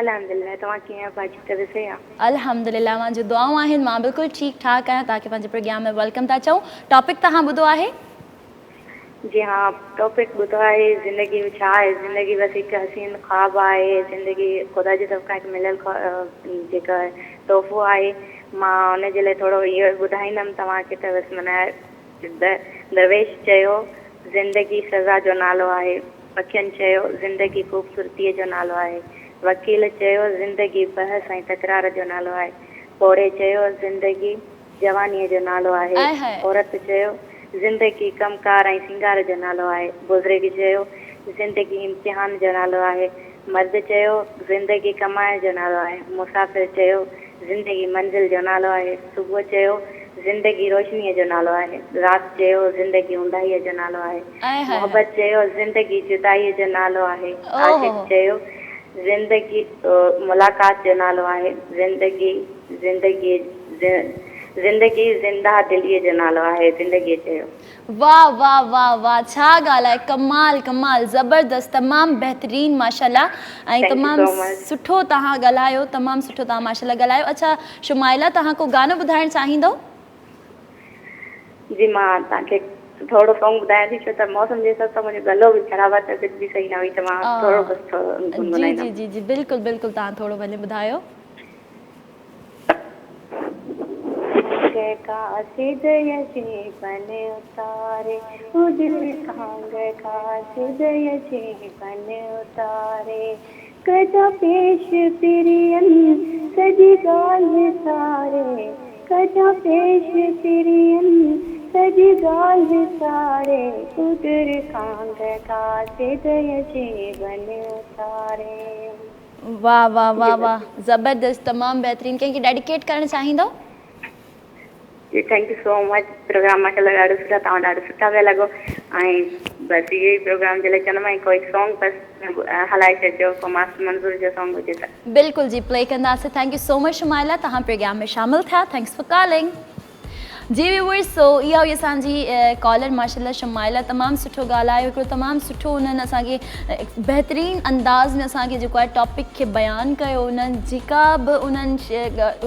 الحمدلله توهان ڪيئن آهيو باجي طبيعت صحيح آ.
الحمدلله اوهان جون دعائون آهن مان بلڪل ٺيڪ ٺاڪ آهيان توهان کي پنهنجي پروگرام ۾ welcome ٿا چئون ٽاپڪ توهان ٻڌو آهي؟
جي ها ٽاپڪ ٻڌو آهي زندگي ڇا آهي زندگي بس هڪ حسين خواب آهي زندگي خدا جي طرف کان هڪ مليل جيڪا تحفو آهي مان ان جي لاء ٿورو اهو ٻڌائيندم توهان کي ته بس معنيٰ درويش چيو، زندگي سزا جو نالو آهي. پکين چيو، زندگي خوبصورتيء جو نالو آهي. وڪيل چيو، زندگي بحث ۽ تڪرار جو نالو آهي. پوڙهي چيو، زندگي جوانيء جو نالو آهي. عورت چيو، زندگي ڪم ڪار ۽ سينگار جو نالو آهي. بزرگ چيو، زندگي امتحان جو نالو آهي. مرد چيو، زندگي ڪمائڻ جو نالو آهي. مسافر چيو، زندگي منزل جو نالو آهي. صبح چيو، زندگي روشنيء جو نالو آهي. رات چيو، زندگي اونداهيء جو نالو آهي. محبت چيو، زندگي جدائيء جو نالو آهي. عاشق چيو، زندگي ملاقات جو نالو آهي. زندگي زندگي زندگي زنده دليء جو نالو آهي. زندگيء چيو.
واه واه واه واه ڇا ڳالهه آهي ڪمال ڪمال زبردست تمام بهترين ماشاءالله ۽ تمام سٺو توهان ڳالهايو تمام سٺو توهان ماشاءالله ڳالهايو اڇا شمائله توهان ڪو گانو ٻڌائڻ چاهيندو.
جي مان توهان کي ٿورو سونگ ٻڌايان ٿي ڇو ته موسم جي حساب سان منهنجو گلو به خراب آهي طبيعت به صحيح نه هئي ته مان ٿورو بس ٿورو
گنگنائيندم. جي جي جي بلڪل بلڪل توهان ٿورو ڀلي ٻڌايو.
قاصد جيون اتاري ڪانگ قاصد جيون اتاري ڪجا پيش پرين سڄي ڳالهه ساري ڪجا پيش پرين سڄي ڳالهه ساري ادر ڪانگ قاصد جيون اتاري.
واه واه واه واه زبردست تمام بهترين ڪنهن کي ڊيڊيڪيٽ ڪرڻ چاهيندؤ.
جي thank you so much programme ماشاءالله ڏاڍو سٺا توهان ڏاڍو سٺا پيا لڳو ۽ بس اهو ئي پروگرام جي لاء چوندم ۽ ڪوئي سونگ بس هلائي ڇڏجو ڪو ماسٽر منظور جو سونگ هجي ته.
بلڪل جي پلي ڪنداسين thank you so much Shumaila توهان پروگرام ۾ شامل ٿيا thanks for calling. جي ويورز سو اها هئي اسان جي ڪالر ماشاءالله شمائله تمام سٺو ڳالهايو هڪڙو تمام سٺو انهن اسان کي بهترين انداز ۾ اسان کي جيڪو آهي ٽاپڪ کي بيان ڪيو انهن جيڪا به انهن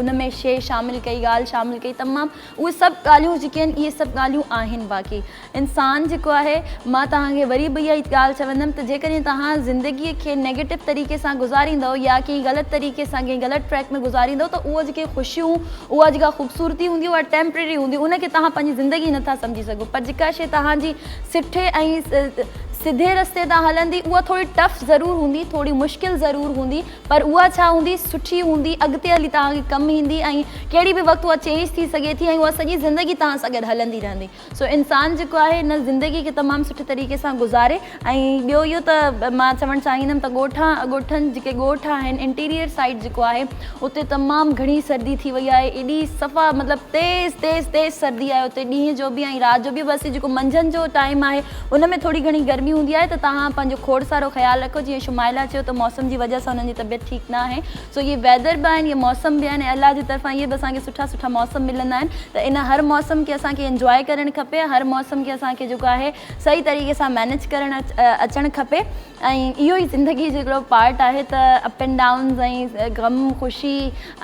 ان ۾ شي شامل ڪئي ڳالهه شامل ڪئي تمام اهي سڀ ڳالهيون جيڪي آهن اهي سڀ ڳالهيون آهن باقي انسان جيڪو آهي مان توهان کي وري به اها ئي ڳالهه چوندم ته جيڪڏهن توهان زندگي کي نيگيٽو طريقي سان گذاريندؤ يا ڪنهن غلط طريقي سان ڪنهن غلط ٽريڪ ۾ گذاريندؤ ته اهو جيڪي خوشيون اها جيڪا خوبصورتي هوندي اها ٽيمپرري هوندي. هوندي ان کي توهان پنهنجي زندگي نٿا سمجهي سگهو پر جيڪا شيء توهان جي سٺي ۽ سڌي رستي تان هلندي اها ٿوري ٽف ضرور هوندي ٿوري مشڪل ضرور هوندي پر اها ڇا هوندي سٺي هوندي اڳتي هلي توهان کي ڪم ايندي ۽ ڪهڙي به وقت اها چينج ٿي سگهي ٿي ۽ اها سڄي زندگي توهان سان گڏ هلندي رهندي سو انسان جيڪو آهي ان زندگي کي تمام سٺي طريقي سان گذاري ۽ ٻيو اهو ته مان چوڻ چاهيندم ته ڳوٺا ڳوٺن جيڪي ڳوٺ آهن انٽيريئر سائيڊ جيڪو آهي اتي تمام گهڻي سردي ٿي وئي آهي ايڏي صفا مطلب تيز تيز تيز سردي آهي اتي ڏينهن جو به ۽ رات جو به بس جيڪو منجهند جو ٽائيم آهي ان ۾ ٿوري گهڻي گرمي هوندي آهي ته توهان پنهنجو کوڙ سارو خيال رکو جيئن شمائله چيو ته موسم جي وجه سان انهن جي طبيعت ٺيڪ نه آهي سو اهي ويدر به آهن اهي موسم به آهن ۽ الله جي طرفان اهي به اسان کي سٺا سٺا موسم ملندا آهن ته ان هر موسم کي اسان کي انجواء ڪرڻ کپي هر موسم کي اسان کي جيڪو آهي صحيح طريقي سان مينيج ڪرڻ اچڻ کپي ۽ اهو ئي زندگي جو هڪڙو پارٽ آهي ته اپ اينڊ ڊائونز ۽ غم خوشي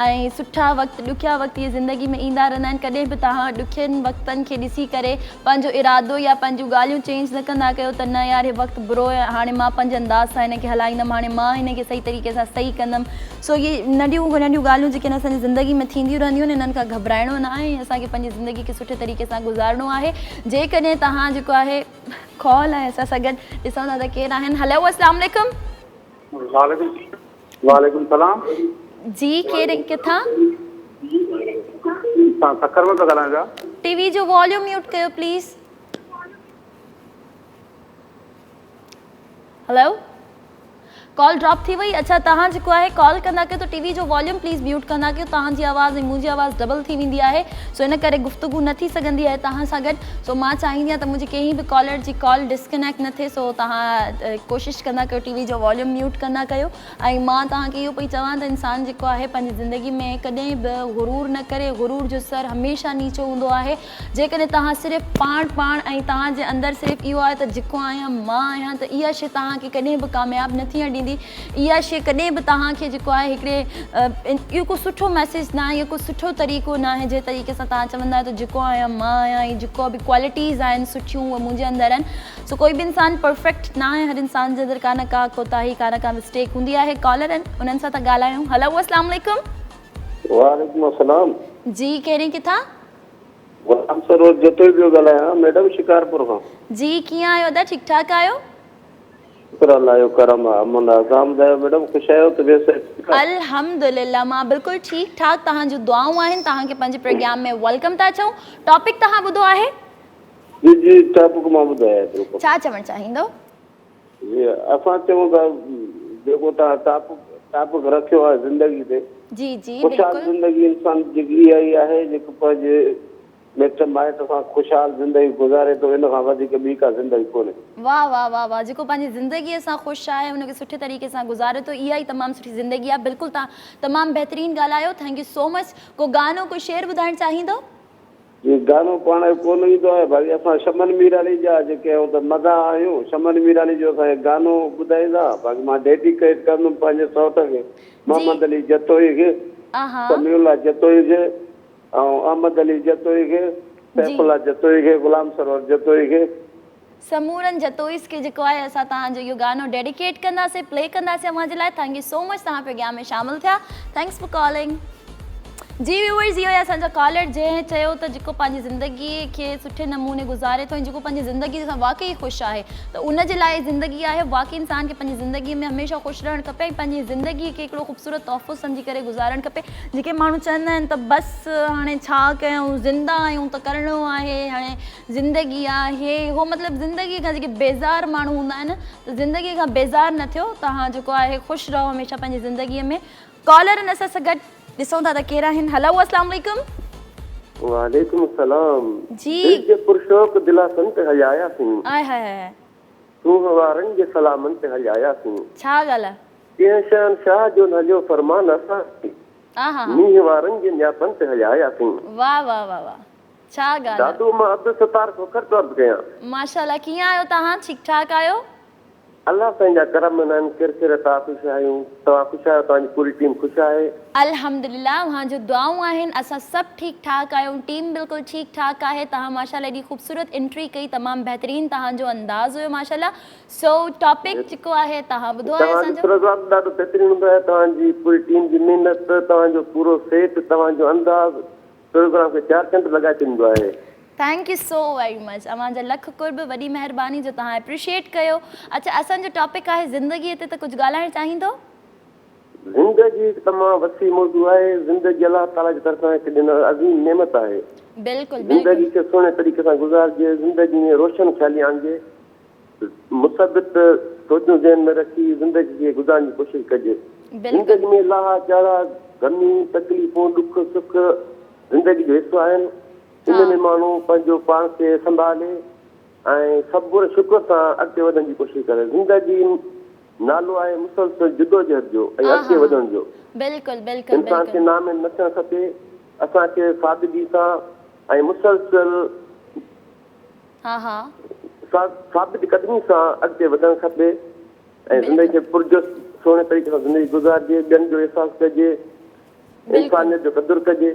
۽ سٺا وقت ڏکيا وقت اهي زندگي ۾ ايندا رهندا آهن ڪڏهن به توهان ڏکين وقتن کي ڏسي ڪري پنهنجو ارادو يا پنهنجون ڳالهيون چينج نه ڪندا ڪيو ته نه يار هي وقت برو آهي هاڻي مان پنهنجي انداز سان هن کي هلائيندم هاڻي مان هن کي صحيح طريقي سان صحيح ڪندم سو اهي ننڍيون ننڍيون ڳالهيون جيڪي اسان جي زندگي ۾ ٿينديون رهنديون آهن انهن کان گهٻرائڻو نه آهي ۽ اسان کي پنهنجي زندگي کي سٺي طريقي سان گذارڻو آهي جيڪڏهن توهان جيڪو آهي ڪال آهي اسان سان گڏ ڏسون ٿا ته ڪير آهن هلو اسلام عليڪم.
وعليڪم وعليڪم السلام.
جي ڪير ۽ ڪٿان.
اسان سکر مان پيا ڳالهايون پيا.
ٽي وي جو واليوم ميوٽ ڪيو پليز. هلو ڪال ڊراپ ٿي وئي اڇا توهان جيڪو آهي ڪال ڪندا ڪيو ته ٽي وي جو واليوم پليز ميوٽ ڪندا ڪيو توهان جي آواز ۽ منهنجي آواز ڊبل ٿي ويندي آهي سو ان ڪري گفتگو نه ٿي سگهندي آهي توهان سان گڏ سو مان چاهيندي آهيان ته منهنجي ڪنهن به ڪالر جي ڪال ڊسڪنيڪٽ نه ٿئي سو توهان ڪوشش ڪندا ڪيو ٽي وي جو واليوم ميوٽ ڪندا ڪيو ۽ مان توهان کي اهو پئي چوان ته انسان جيڪو آهي پنهنجي زندگي ۾ ڪڏهن به غرور نه ڪري غرور جو سر هميشه نيچو هوندو آهي جيڪڏهن توهان صرف پاڻ پاڻ ۽ توهان جي اندر صرف اهو آهي ته جيڪو آهيان مان آهيان ته اها شيء توهان کي ڪڏهن به ڪامياب نه ٿيڻ ڏيندي. اها شيء ڪڏهن به توهان کي جيڪو آهي هڪڙي اهو ڪو سٺو ميسيج نه آهي اهو ڪو سٺو طريقو نه آهي جنهن طريقي سان توهان چوندا آهيو ته جيڪو آهيان مان آهيان ۽ جيڪو به ڪوالٽيز آهن سٺيون اهي منهنجي اندر آهن سو ڪوئي به انسان پرفيڪٽ نه آهي هر انسان جي اندر ڪا نه ڪا ڪوتاهي ڪا نه ڪا مسٽيڪ هوندي آهي ڪالر آهن انهن سان ٿا ڳالهايون هلو اسلام عليڪم.
وعليڪم السلام.
جي ڪير ۽ ڪٿان؟
غلام سرور جتوئي پيو ڳالهايان ميڊم شڪارپور کان.
جي ڪيئن آهيو ادا ٺيڪ ٺاڪ آهيو.
شڪر الله جو ڪرم آ امن آ توهان ٻڌايو ميڊم خوش آهيو طبيعت صحت ٺيڪ آ.
الحمدلله مان بلڪل ٺيڪ ٺاڪ توهان جون دعائون آهن توهان کي پنهنجي پروگرام ۾ welcome ٿا چئون ٽاپڪ توهان ٻڌو آهي.
جي جي ٽاپڪ مان ٻڌو آهي بلڪل.
ڇا چوڻ چاهيندو.
جي اسان چئون ٿا جيڪو توهان ٽاپڪ ٽاپڪ رکيو آهي زندگي تي
جي جي
خوشحال
بلڪل.
زندگي انسان جي جيڪي اها ئي آهي جيڪو پنهنجي مٽ مائٽ سان خوشحال زندگي گذاري ٿو ان کان وڌيڪ ٻي ڪا زندگي ڪونهي.
واه واه واه واه جيڪو پنهنجي زندگي سان خوش آهي ان کي سٺي طريقي سان گذاري ٿو اها ئي تمام سٺي زندگي آهي بلڪل توهان تمام بهترين ڳالهايو thank you سو مچ ڪو گانو ڪو شعر ٻڌائڻ چاهيندو.
جي گانو پاڻ کي ڪونه ايندو آهي باقي اسان شمن ميراڻي جا جيڪي آهيون ته مداح آهيون شمن ميراڻي جو اسان کي گانو ٻڌائيندا باقي مان ڊيڊيڪيٽ ڪندم پنهنجي سئوٽ کي محمد علي جتوئي کي سميع الله جتوئي کي ۽ احمد علي جتوئي کي سيف الله جتوئي کي غلام سرور جتوئي کي.
سمورن جتوئيس کي جيڪو آهي اسان توهان جو اهو گانو ڊيڊيڪيٽ ڪنداسين پلي ڪنداسين اوهان جي لاء thank you سو مچ توهان پروگرام ۾ شامل ٿيا thanks for calling. جي ويوئرز اهو اسان جا ڪالر جنهن چيو ته جيڪو پنهنجي زندگي کي سٺي نموني گذاري ٿو ۽ جيڪو پنهنجي زندگي سان واقعي خوش آهي ته ان جي لاء زندگي آهي واقعي انسان کي پنهنجي زندگي ۾ هميشه خوش رهڻ کپي ۽ پنهنجي زندگي کي هڪڙو خوبصورت تحفو سمجهي ڪري گذارڻ کپي جيڪي ماڻهو چوندا آهن ته بس هاڻي ڇا ڪيون زنده آهيون ته ڪرڻو آهي هاڻي زندگي آهي هو مطلب زندگي کان جيڪي بيزار ماڻهو هوندا آهن ته زندگي کان بيزار نه ٿيو توهان جيڪو آهي خوش رهو هميشه پنهنجي زندگي ۾ ڪالر ان اسان سان گڏ ڏسون ٿا ته ڪير آهن هلو اسلام عليڪم.
وعليڪم السلام
جي.
دل جي پرشوق دلاسن تي هليا آياسين.
آئي هاء هاء.
سونهن وارن جي سلامن تي هليا آياسين.
ڇا ڳالهه آ.
ڪنهن شهنشاهه جو نه هليو فرمان اسان تي.
آها ها.
مينهن وارن جي نياپن تي هليا آياسين.
واه واه واه واه ڇا ڳالهه آ.
دادو مان عبدالستار کوکر ٿو عرض ڪيان.
ماشاءالله ڪيئن آهيو توهان ٺيڪ ٺاڪ آهيو.
الله سائين جا ڪرم آهن ڪر ڪر توهان خوش آهيون توهان خوش آهيو توهان جي پوري ٽيم خوش آهي.
الحمدلله اوهان جون دعائون آهن اسان سڀ ٺيڪ ٺاڪ آهيون ٽيم بلڪل ٺيڪ ٺاڪ آهي توهان ماشاءالله ايڏي خوبصورت انٽري ڪئي تمام بهترين توهان جو انداز هيو ماشاءالله سو ٽاپڪ جيڪو آهي توهان ٻڌو آهي
توهان
اسان
جو
جو.
پروگرام ڏاڍو بهترين هوندو آهي توهان جي پوري ٽيم جي محنت توهان جو پورو سيٽ توهان جو انداز پروگرام کي چار چنڊ لڳائي ڇڏيندو آهي.
Thank you so very much اوهان جا لک قرب وڏي مهرباني جو توهان اپريشيئيٽ ڪيو اڇا اسان جو ٽاپڪ آهي زندگي تي ته ڪجهه ڳالهائڻ چاهيندو.
زندگي هڪ تمام وسيع موضوع آهي زندگي الله تعالي جي طرفان هڪ ڏنل عظيم نعمت آهي
بلڪل
زندگي
بلڪل.
کي سهڻي طريقي سان گذارجي زندگي ۾ روشن خيالي آڻجي مثبت سوچون ذهن ۾ رکي زندگي کي گذارڻ جي ڪوشش ڪجي
بلڪل.
زندگي ۾ لاها چاڙها غميون تڪليفون ڏک سک زندگي جو حصو آهن ان
ها.
۾ ماڻهو پنهنجو پاڻ کي سنڀالي ۽ صبر شڪر سان اڳتي وڌڻ جي ڪوشش ڪري. زندگي نالو آهي مسلسل جدوجهد جو ۽
ها
اڳتي
ها
وڌڻ جو.
بلڪل بلڪل
انسان کي
بلڪل.
ناميد نه ٿيڻ کپي. اسان کي سادگي سان ۽ مسلسل
ها ها.
ثابت قدمي سان اڳتي وڌڻ کپي ۽ زندگي
بلڪل.
کي پرجوش سهڻي طريقي سان زندگي گذارجي، ٻين جو احساس ڪجي.
بلڪل.
انسانيت جو قدر ڪجي.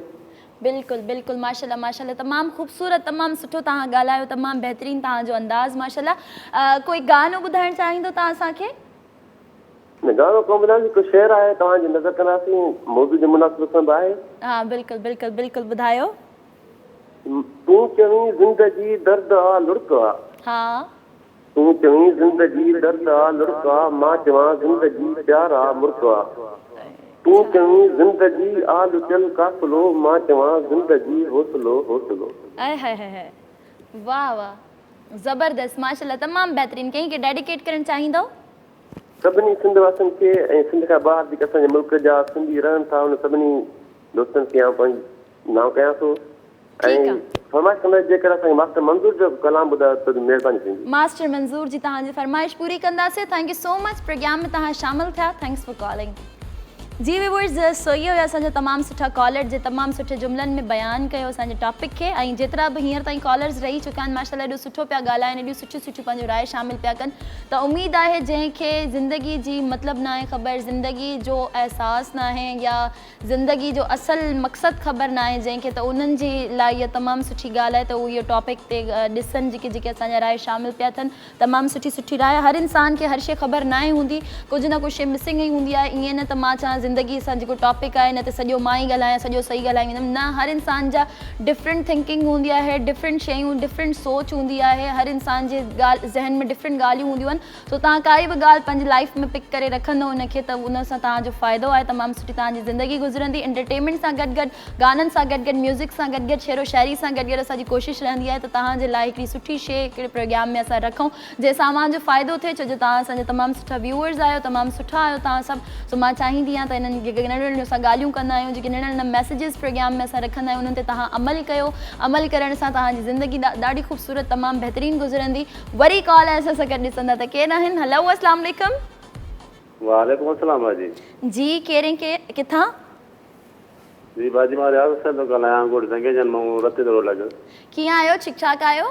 بلڪل بلڪل ماشاءالله ماشاءالله تمام خوبصورت تمام سٺو توهان ڳالهايو تمام بهترين توهان جو انداز ماشاءالله ڪوئي گانو ٻڌائڻ چاهيندو توهان اسان کي.
نه گانو ڪونه ٻڌائيندس هڪ شعر آهي توهان جي نظر ڪنداسين موضوع جي مناسبت سان به آهي.
ها بلڪل بلڪل بلڪل ٻڌايو.
تون چوين زندگي درد آ لڙڪ آ.
ها.
تون چوين زندگي درد آ لڙڪ آ مان چوان زندگي پيار آ مرڪ آ تون چوين زندگي آ لٽيل قافلو مان چوان زندگي حوصلو حوصلو.
اي هاء هاء هاء واه واه زبردست ماشاءالله تمام بهترين ڪنهن کي ڊيڊيڪيٽ ڪرڻ چاهيندؤ.
سڀني سنڌ واسين کي ۽ سنڌ کان ٻاهر جيڪي اسان جي ملڪ جا سنڌي رهن ٿا انهن سڀني دوستن کي آئون پنهنجي نانء ڪيان ٿو.
ٺيڪ
۽
آ.
فرمائش ڪندس جيڪر اسان کي ماسٽر منظور جو ڪلام ٻڌايو ته مهرباني ٿيندي.
ماسٽر منظور جي توهان جي فرمائش پوري ڪنداسين thank you so much programme ۾ توهان شامل ٿيا thanks for calling جي ويورز سو اهي هيا اسان جا تمام سٺا ڪالر جي تمام سٺي جملن ۾ بيان ڪيو اسان جي ٽاپڪ کي ۽ جيترا به هينئر تائين ڪالرز رهي چڪا آهن ماشاءالله ايڏو سٺو پيا ڳالهائن ايڏيون سٺيون سٺيون پنهنجون راء شامل پيا ڪن ته اميد آهي جنهن کي زندگي جي مطلب ناهي خبر زندگي جو احساس ناهي يا زندگي جو اصل مقصد خبر ناهي جنهن کي ته انهن جي لاء اها تمام سٺي ڳالهه آهي ته هو اهو ٽاپڪ تي ڏسن جيڪي جيڪي اسان جا راء شامل پيا ٿين تمام سٺي سٺي راء هر انسان کي هر شي خبر ناهي هوندي ڪجهه نه ڪجهه شي مسنگ ئي هوندي آهي ائين نه ته مان چوان زندگي سان جيڪو ٽاپڪ آهي ان تي سڄو مان ئي ڳالهايان سڄو صحيح ڳالهائي ويندم نه هر انسان جا ڊفرنٽ ٿنڪنگ هوندي آهي ڊفرنٽ شيون ڊفرنٽ سوچ هوندي آهي هر انسان جي ڳالهه ذهن ۾ ڊفرنٽ ڳالهيون هونديون آهن سو توهان ڪائي به ڳالهه پنهنجي لائيف ۾ پڪ ڪري رکندو ان کي ته ان سان توهان جو فائدو آهي تمام سٺي توهان جي زندگي گذرندي انٽرٽينمينٽ سان گڏ گڏ گانن سان گڏ گڏ ميوزڪ سان گڏ گڏ شعر و شاعري سان گڏ گڏ اسان جي ڪوشش رهندي آهي ته توهان جي لاء هڪڙي سٺي شي هڪڙي پروگرام ۾ اسان رکون جنهن سان اوهان جو فائدو ٿئي ڇو جو توهان اسان جا تمام سٺا ويوئرز آهيو تمام سٺا آهيو توهان سڀ سو مان چاهيندي آهيان ته انهن جيڪي ننڍڙيون ننڍڙيون اسان ڳالهيون ڪندا آهيون جيڪي ننڍا ننڍا ميسيجز پروگرام ۾ اسان رکندا آهيون انهن تي توهان عمل ڪيو عمل ڪرڻ سان توهان جي زندگي ڏاڍي خوبصورت تمام بهترين گذرندي وري ڪال آهي اسان سان گڏ ڏسندا ته ڪير آهن هلو اسلام عليڪم.
وعليڪم السلام باجي.
جي ڪير ۽ ڪٿان.
جي باجي مان رياض حسين ٿو ڳالهايان ڳوٺ زنگيجن مان رتي دڙو لڳ.
ڪيئن آهيو ٺيڪ ٺاڪ آهيو.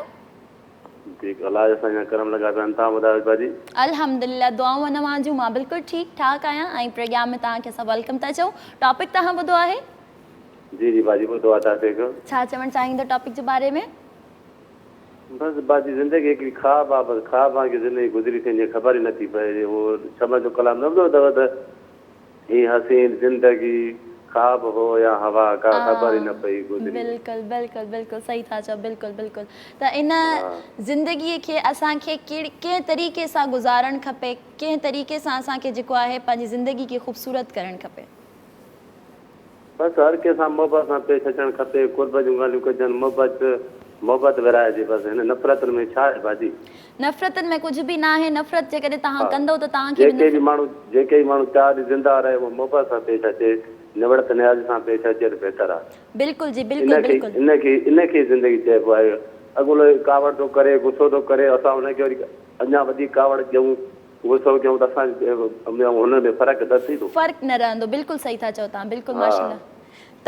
ٺيڪ الله جا سائين جا ڪرم لڳا پيا آهن توهان ٻڌايو باجي.
الحمدلله دعائون اوهان جون مان بلڪل ٺيڪ ٺاڪ آهيان ۽ پروگرام ۾ توهان کي اسان welcome ٿا چئون ٽاپڪ توهان ٻڌو آهي.
جي جي باجي ٻڌو آهي ٽاپڪ.
ڇا چوڻ چاهيندو ٽاپڪ جي باري ۾.
بس باجي زندگي هڪڙي خواب آ بس خواب وانگي زندگي گذري ٿي وڃي خبر ئي نٿي پئي اهو شمع جو ڪلام نه ٻڌو اٿو ته هي حسين زندگي خواب هو يا هوا ڪا خبر ئي نه پئي گذري وئي.
بلڪل بلڪل بلڪل صحيح ٿا چئو بلڪل بلڪل ته ان زندگي کي اسان کي ڪنهن طريقي سان گذارڻ کپي ڪنهن طريقي سان اسان کي جيڪو آهي پنهنجي زندگي کي خوبصورت ڪرڻ کپي.
بس هر ڪنهن سان محبت سان پيش اچڻ کپي، قرب جون ڳالهيون ڪجن، محبت محبت ورهائجي بس هن نفرتن ۾ ڇا آهي باجي.
نفرتن ۾ ڪجهه به ناهي، نفرت جيڪڏهن توهان
ها
ڪندؤ ته توهان کي به
جيڪي به
نفرت.
ماڻهو جيڪي به ماڻهو چار ڏينهن زنده رهي اهو محبت سان پيش اچي، نوڙت نيازي سان پيش اچي ته بهتر آهي.
بلڪل جي بلڪل
ان کي
بلڪل.
ان کي ان کي زندگي چئبو آهي. اڳلو ڪاوڙ ٿو ڪري غصو ٿو ڪري اسان ان کي وري اڃا وڌيڪ ڪاوڙ ڏيون غصو ڪيون ته اسان ۾ ۽ هن ۾ فرق نه ٿيندو.
فرق نه رهندو بلڪل صحيح ٿا چئو توهان بلڪل
ها
ماشاءالله
ته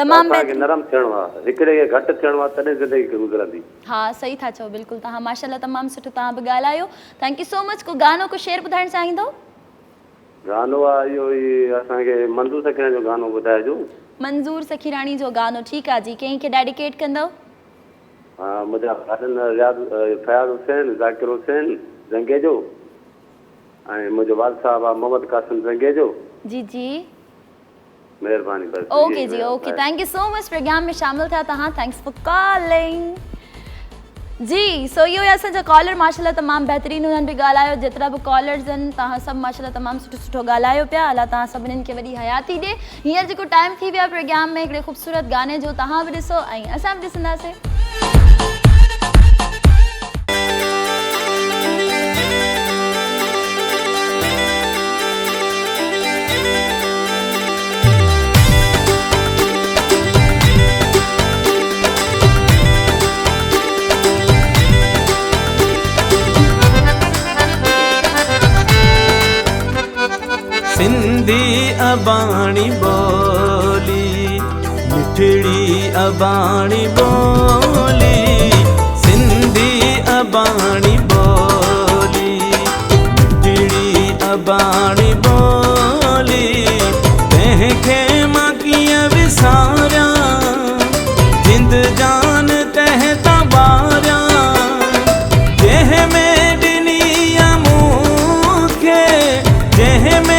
تمام
اسان کي
بهترين.
نرم ٿيڻو آ هڪڙي کي گهٽ ٿيڻو آ تڏهن زندگي گذرندي.
ها صحيح ٿا چئو بلڪل توهان ماشاءالله تمام سٺو توهان به ڳالهايو thank you سو مچ ڪو گانو ڪو شعر ٻڌائڻ چاهيندو.
گانو آ اهو ئي اسان کي منظور سکيراڻي جو گانو ٻڌائجو.
منظور سکيراڻي جو گانو ٺيڪ آ جي ڪنهن کي ڊيڊيڪيٽ ڪندؤ.
ها منهنجا ڀائرن رياض فياض حسين ذاڪر حسين زنگيجو ۽ منهنجو والد صاحب آ محمد قاسم زنگيجو.
جي جي.
महिरबानी बसि
okay ji okay thank you so much programme में शामिल थिया तव्हां thanks for calling जी। सो इहो हुया असांजा कॉलर माशाल्लाह तमामु बहितरीन उन्हनि बि ॻाल्हायो, जेतिरा बि कॉलर्स आहिनि तव्हां सभु माशाल्लाह तमामु सुठो सुठो ॻाल्हायो पिया। अलाह तव्हां सभिनीनि खे वॾी हयाती ॾे। हींअर जेको टाइम थी वियो आहे प्रोग्राम में हिकिड़े ख़ूबसूरत गाने जो, तव्हां बि ॾिसो ऐं असां बि ॾिसंदासीं।
सिंधी अबाणी बोली मिठड़ी अबाणी बोली सिंधी अबाणी बोली मिठड़ी अबाणी बोली तंहिंखे मां कीअं विसारियां जिंद जान तंहिं तां ॿारियां जंहिं में ॾिनी आहे मूंखे जंहिं में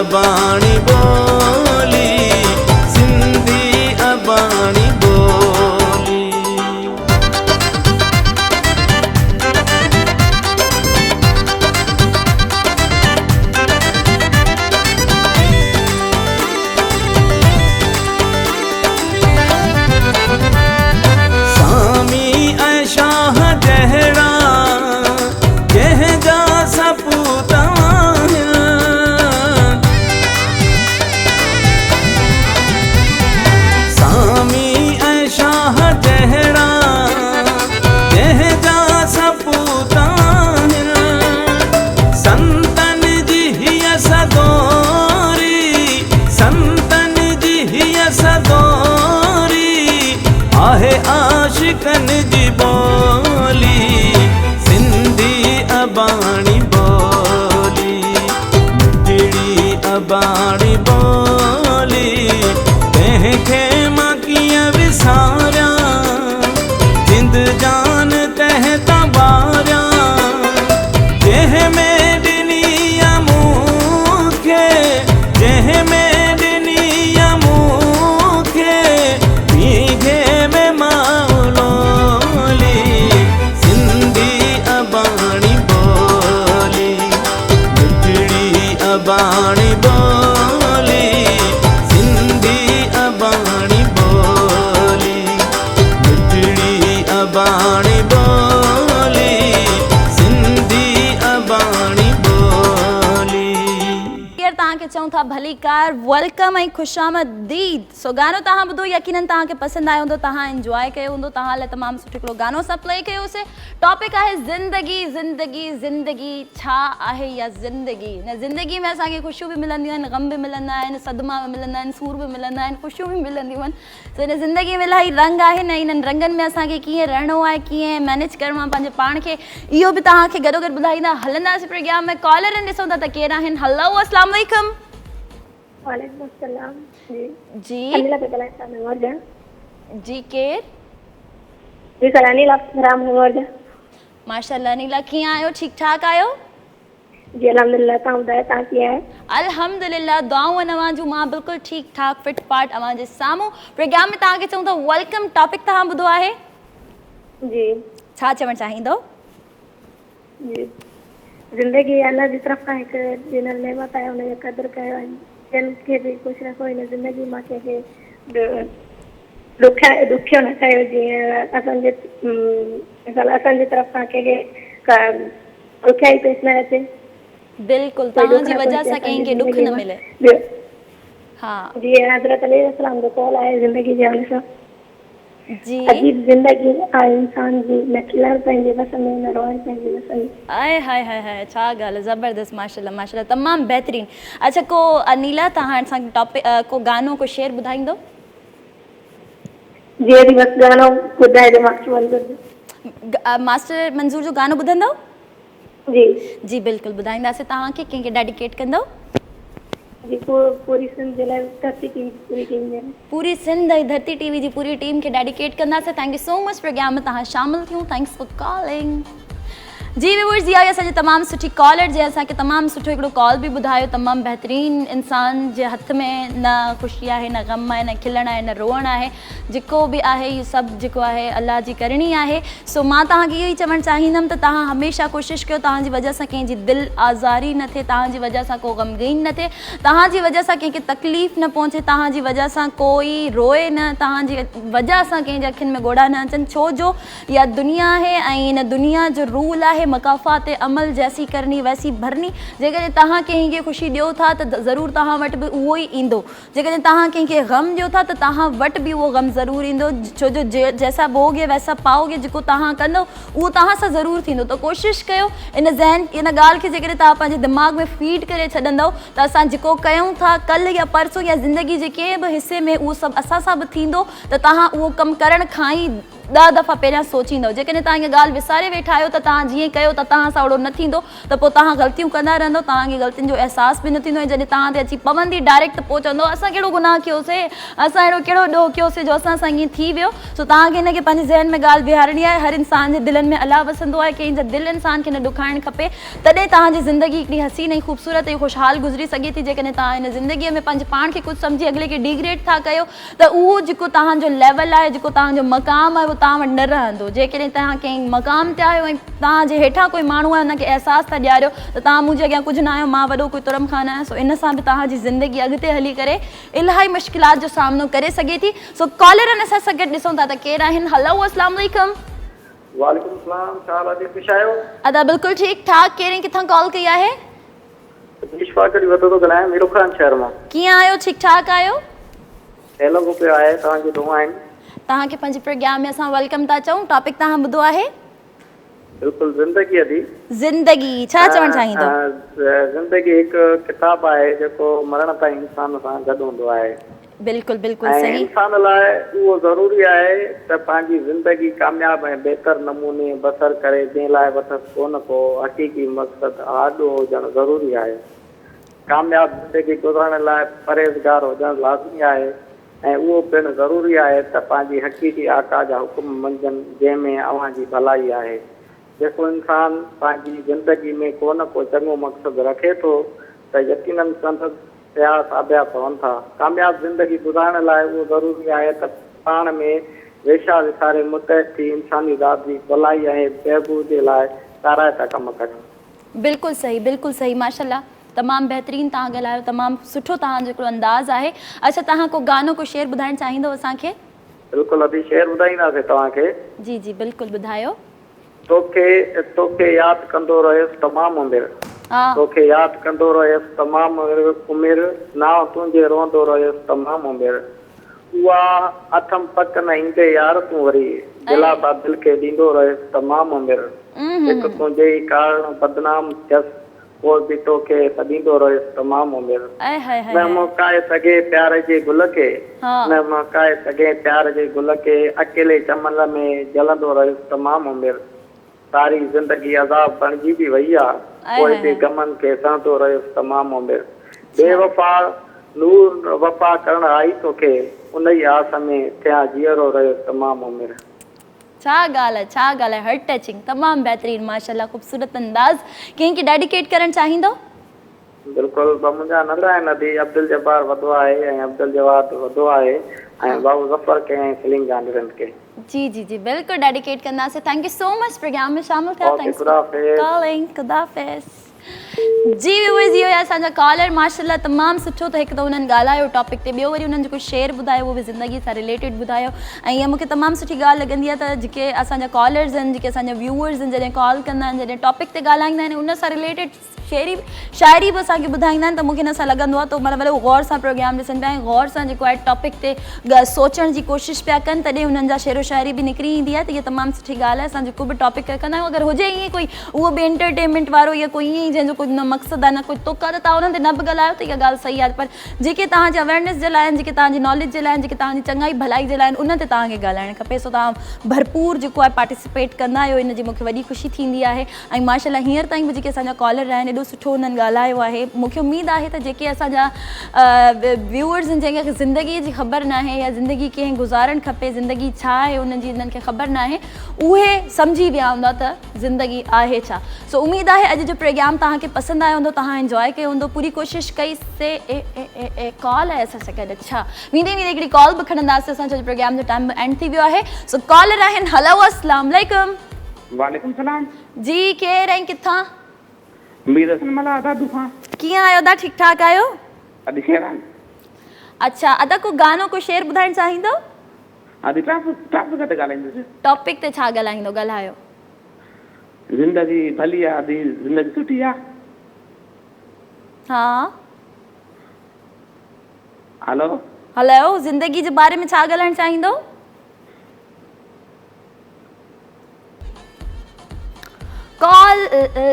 अबाणी बोली सिंधी अबाणी बोली। सामी ऐं शाह जहिड़ा जंहिंजा सपूत आहिनि, सामी ऐं शाह जहिड़ा जंहिंजा सपूत आहिनि, संतनि जी हीअ सदोरी, संतनि जी हीअ सदोरी, आहे आशिकनि जी ॿोली, सिंधी अबाणी ॿोली, मिठड़ी अबाणी ॿोली, तंहिंखे मां कीअं विसारियां, जिंद जान तंहिं तां ॿारियां, जंहिं में ॾिनी आहे मूंखे, जंहिं में ॾिनी आहे मूंखे, पीघे में मां लोली,
ٿا ڀليڪار welcome ۽ خوشامديد سو گانو توهان ٻڌو يقينن توهان کي پسند آيو هوندو توهان انجواء ڪيو هوندو توهان لاء تمام سٺو هڪڙو گانو اسان پلي ڪيوسي ٽاپڪ آهي زندگي زندگي زندگي ڇا آهي اها زندگي هن زندگي ۾ اسان کي خوشيون به ملنديون آهن غم به ملندا آهن صدما به ملندا آهن سور به ملندا آهن خوشيون به ملنديون آهن سو هن زندگي ۾ الاهي رنگ آهن ۽ انهن رنگن ۾ اسان کي ڪيئن رهڻو آهي ڪيئن مينيج ڪرڻو آهي پنهنجي پاڻ کي اهو به توهان کي گڏو گڏ ٻڌائيندا هلنداسين پروگرام ۾ ڪالرن ڏسون ٿا ته ڪير آهن هلو اسلام عليڪم.
وعليڪم السلام جي
جي
انيلا پئي ڳالهايان سان هڱورجا.
جي ڪير؟
جي سر انيلا رام هڱورجا.
ماشاءالله انيلا ڪيئن آهيو ٺيڪ ٺاڪ آهيو؟
جي الحمدلله توهان ٻڌايو توهان ڪيئن آهيو.
الحمدلله دعائون آهن اوهان جون مان بلڪل ٺيڪ ٺاڪ فٽ فاٽ اوهان جي سامهون پروگرام ۾ توهان کي چئون ٿا welcome topic توهان ٻڌو آهي.
جي.
ڇا چوڻ چاهيندو.
جي زندگي الله جي طرف کان هڪ ڏنل نعمت آهي ان جو قدر ڪيو ۽ ٻين کي به خوش رکو هن زندگي مان ڪنهن کي به ڏکيا ڏکيو نه ڪيو جيئن اسان جي مثال اسان جي طرف کان ڪنهن کي ڪا ڏکيائي پيش نه اچي.
بلڪل
ڪوئي
توهان
ڏک
جي
نه
وجه
پهچي
سان
اسان
ڪنهن
جي
کي ڏک
زندگي
نه
مان
ملي.
ٻيو
ها.
جيئن حضرت عليه السلام جو قول آهي زندگي جي حوالي سان
جي.
عجيب زندگي آ انسان جي نه کلڻ پنهنجي وس ۾ نه روئڻ پنهنجي وس ۾.
آئي هائي هائي هائي ڇا ڳالهه زبردست ماشاءالله ماشاءالله تمام بهترين اڇا ڪو انيلا توهان اسان کي ٽاپڪ ڪو گانو ڪو شعر ٻڌائيندو.
جي ادي بس گانو ٻڌائجو ماسٽر منظور جو.
ماسٽر منظور جو گانو ٻڌندؤ؟
جي.
جي بلڪل ٻڌائينداسين توهان کي ڪنهن کي ڊيڊيڪيٽ ڪندؤ؟
جي پوري سنڌ جي لاء ڌرتي ٽي وي جي پوري ٽيم جي لاء.
پوري سنڌ ۽ ڌرتي ٽي وي جي پوري ٽيم کي ڊيڊيڪيٽ ڪنداسين thank you so much programme ۾ توهان شامل ٿيون thanks for calling. جي ويورز اها هئي اسان جي تمام سٺي ڪالر جنهن اسان کي تمام سٺو هڪڙو ڪال به ٻڌايو تمام بهترين انسان جي هٿ ۾ نه خوشي آهي نه غم آهي نه کلڻ آهي نه روئڻ آهي جيڪو به آهي اهو سڀ جيڪو آهي الله جي ڪرڻي آهي سو مان توهان کي اهو ئي چوڻ چاهيندم ته توهان هميشه ڪوشش ڪيو توهان جي وجه سان ڪنهن جي دل آزاري نه ٿئي توهان جي وجه سان ڪو غمگين نه ٿئي توهان جي وجه سان ڪنهن کي تڪليف نه پهچي توهان جي وجه سان ڪوئي روئي نه توهان جي وجه سان ڪنهن جي اکين ۾ ڳوڙها نه اچن ڇو جو اها دنيا آهي ۽ ان دنيا جو رول آهي مڪافات عمل جيسي ڪرني ويسي ڀرني جيڪڏهن توهان ڪنهن کي خوشي ڏيو ٿا ته ضرور توهان وٽ به اهو ئي ايندو جيڪڏهن توهان ڪنهن کي غم ڏيو ٿا ته توهان وٽ به اهو غم ضرور ايندو ڇو جو جيسا بوگي ويسا پائوگي جيڪو توهان ڪندو اهو توهان سان ضرور ٿيندو ته ڪوشش ڪيو ان ذهن ان ڳالهه کي جيڪڏهن توهان پنهنجي دماغ ۾ فيڊ ڪري ڇڏندو ته اسان جيڪو ڪيون ٿا ڪلهه يا پرسون يا زندگي جي ڪنهن به حصي ۾ اهو سڀ اسان سان به ٿيندو ته توهان اهو ڪم ڪرڻ کان ئي ڏهه دفعا پهريان سوچيندؤ. جيڪڏهن توهان اها ڳالهه وساري ويٺا آهيو ته توهان جيئن ڪيو ته توهان سان اهڙو نه ٿيندو ته پوء توهان غلطيون ڪندا رهندؤ، توهان کي غلطين جو احساس به نه ٿيندو ۽ جڏهن توهان تي اچي پوندي ڊائريڪٽ ته پوء چوندؤ اسان ڪهڙو گناهه ڪيوسي، اسان اهڙو ڪهڙو ڏوهه ڪيوسي جو اسان سان ائين ٿي ويو. سو توهان کي هن کي پنهنجي ذهن ۾ ڳالهه بيهارڻي آهي. هر انسان جي دلن ۾ الله وسندو آهي، ڪنهن جا دل انسان کي نه ڏکائڻ کپي تڏهن توهان جي زندگي هڪڙي حسين ۽ خوبصورت ۽ خوشحال گذري سگهي ٿي. جيڪڏهن توهان هن زندگيء ۾ پنهنجي پاڻ کي ڪجهه سمجهي اڳلي کي ڊيگريڊ ٿا ڪيو ته اهو جيڪو توهان جو ليول آهي، جيڪو توهان جو مقام آهي، اهو توهان وٽ نه رهندو. جيڪڏهن توهان ڪنهن مقام تي آهيو ۽ توهان جي هيٺان ڪوئي ماڻهو آهي ان کي احساس ٿا ڏياريو ته توهان منهنجي اڳيان ڪجهه نه آهيو، مان وڏو ڪوئي ترم خان آهيان، سو ان سان به توهان جي زندگي اڳتي هلي ڪري الاهي مشڪلات جو سامنو ڪري سگهي ٿي. سو ڪالرن اسان سان گڏ ڏسون ٿا ته ڪير آهن. هلو اسلام عليڪم.
وعليڪم السلام ڇا حال آهي خوش آهيو.
ادا بلڪل ٺيڪ ٺاڪ ڪير ۽ ڪٿان ڪال ڪئي آهي.
اشفاق علي وڌو ٿو ڳالهايان ميرو خان شهر مان.
ڪيئن آهيو ٺيڪ ٺاڪ آهيو.
خير لڳو پيو آهي توهان جون دعائون آهن.
توهان کي پنهنجي پروگرام ۾ اسان welcome ٿا چئون ٽاپڪ توهان ٻڌو آهي.
بلڪل زندگي ادي.
زندگي ڇا چوڻ چاهيندو.
زندگي هڪ ڪتاب آهي جيڪو مرڻ تائين انسان سان گڏ هوندو آهي.
بلڪل بلڪل
۽
صحيح.
انسان لاء اهو ضروري آهي ته پنهنجي زندگي ڪامياب ۽ بهتر نموني بسر ڪري جنهن لاء وٽس ڪو نه ڪو حقيقي مقصد آڏو هجڻ ضروري آهي. ڪامياب زندگي گذارڻ لاء پرهيزگار هجڻ لازمي آهي ۽ اهو پڻ ضروري آهي ته پنهنجي حقيقي آقا جا حڪم مڃجن جنهن ۾ اوهان جي ڀلائي آهي. جيڪو انسان پنهنجي زندگي ۾ ڪو نه ڪو چڱو مقصد رکي ٿو ته يقينن سندس سياح ساڀيا پون ٿا. ڪامياب زندگي گذارڻ لاء اهو ضروري آهي ته پاڻ ۾ ويشا وساري متحد ٿي انساني ذات جي ڀلائي ۽ بهبود لاء ڪارائتا ڪم ڪريون.
بلڪل صحيح بلڪل صحيح ماشاءالله تمام بهترين توهان ڳالهايو تمام سٺو توهان جو هڪڙو انداز آهي اڇا توهان ڪو گانو ڪو شعر ٻڌائڻ چاهيندو اسان کي.
بلڪل ادي شعر ٻڌائينداسين توهان کي.
جي جي بلڪل ٻڌايو.
توکي توکي ياد ڪندو رهيس تمام عمر. توکي ياد ڪندو رهيس تمام عمر، نانء تنهنجي روئندو رهيس تمام عمر. اها اٿم پڪ نه ايندي يار تون وري، دلاسا دل کي ڏيندو رهيس تمام عمر. هڪ تنهنجي ئي ڪارڻ بدنام ٿيس، پوء به توکي سڏيندو رهيس تمام عمر. نه مهڪائي سگهين پيار جي گل کي، نه مهڪائي سگهين پيار جي گل کي، اڪيلي چمن ۾ جلندو رهيس تمام عمر. ساري زندگي عذاب بڻجي به وئي آ، پوء به غمن کي سهندو رهيس تمام عمر. بي وفا نور وفا ڪرڻ آئي توکي، ان ئي آس ۾ ٿيان جيئرو رهيس تمام عمر.
ڇا ڳالهه آهي ڇا ڳالهه آهي هرٽ ٽچنگ تمام بهترين ماشاءالله خوبصورت انداز ڪنهن کي ڊيڊيڪيٽ ڪرڻ چاهيندو.
بلڪل ٻه منهنجا ننڍا آهن ادي عبدالجبار وڌو آهي ۽ عبدالجواد وڌو آهي ۽ ڀائو ظفر کي ۽ سليم جان رند کي.
جي جي جي بلڪل ڊيڊيڪيٽ ڪنداسين thank you so much programme ۾ شامل ٿيا
اوڪي
thanks
خدا
فار
حافظ.
ڪالنگ خدا حافظ جي ويورز اهو هيا اسان جا ڪالر ماشاءالله تمام سٺو ته هڪ ته انهن ڳالهايو ٽاپڪ تي ٻيو وري انهن جيڪو شعر ٻڌايو اهو به زندگي سان رليٽيڊ ٻڌايو ۽ اها مونکي تمام سٺي ڳالهه لڳندي آهي ته جيڪي اسان جا ڪالرز آهن جيڪي اسان جا ويورز آهن جڏهن ڪال ڪندا آهن جڏهن ٽاپڪ تي ڳالهائيندا آهن ان سان رليٽيڊ شعري شاعري به اسان کي ٻڌائيندا آهن ته مون کي ان سان لڳندو آهي ته مطلب ڀلي هو غور سان پروگرام ڏسن پيا ۽ غور سان جيڪو آهي ٽاپڪ تي سوچڻ جي ڪوشش پيا ڪن تڏهن انهن جا شعر و شاعري به نڪري ايندي آهي ته اها تمام سٺي ڳالهه آهي اسان جيڪو به ٽاپڪ رکندا آهيون اگر هجي ائين ڪوئي اهو به انٽرٽينمينٽ وارو يا ڪوئي ائين ئي جنهن جو ڪوئي نه مقصد آهي نه ڪوئي تڪ آهي ته توهان انهن تي نه به ڳالهايو ته اها ڳالهه صحيح آهي پر جيڪي توهان جي اويرنيس جي لاء آهن جيڪي توهان جي ناليج جي لاء آهن جيڪي توهان جي چڱائي ڀلائي جي لاء آهن انهن تي توهان کي ڳالهائڻ کپي سو توهان ڀرپور جيڪو آهي پارٽيسپيٽ ڪندا آهيو ان جي مون کي وڏي خوشي ٿيندي آهي ۽ ماشاء الله هينئر تائين به جيڪي اسان جا ڪالر رهيا آهن ايڏو سٺو انهن ڳالهايو آهي مون کي اميد آهي ته جيڪي اسان جا ويوئرز آهن جنهن کي زندگي جي خبر ناهي يا زندگي ڪيئن گذارڻ کپي زندگي ڇا آهي انهن جي انهن کي خبر ناهي اهي سمجهي ويا هوندا ته زندگي آهي ڇا سو اميد آهي اڄ جو پروگرام توهان کي پسند آيو هوندو توهان انجواء ڪيو هوندو پوري ڪوشش ڪئي سي اي اي اي اي ڪال آهي اسان سان گڏ اڇا ويندي ويندي هڪڙي ڪال به کڻنداسين اسان جو پروگرام جو ٽائيم به اينڊ ٿي ويو آهي سو ڪالر آهن هلو السلام عليڪم
وعليڪم سلام.
جي ڪير ۽ ڪٿان؟
مير حسن ملاح دادو کان.
ڪيئن آهيو ادا ٺيڪ ٺاڪ آهيو؟
ادي خير آهي.
اڇا ادا ڪو گانو ڪو شعر ٻڌائڻ چاهيندو؟
ادي ٽاپڪ تي ڳالهائيندس.
ٽاپڪ تي ڇا ڳالهائيندو ڳالهايو.
زندگي ڀلي آ ادي زندگي سٺي آ.
ها.
هلو.
هلو زندگي جي باري ۾ ڇا ڳالهائڻ چاهيندو؟ ڪال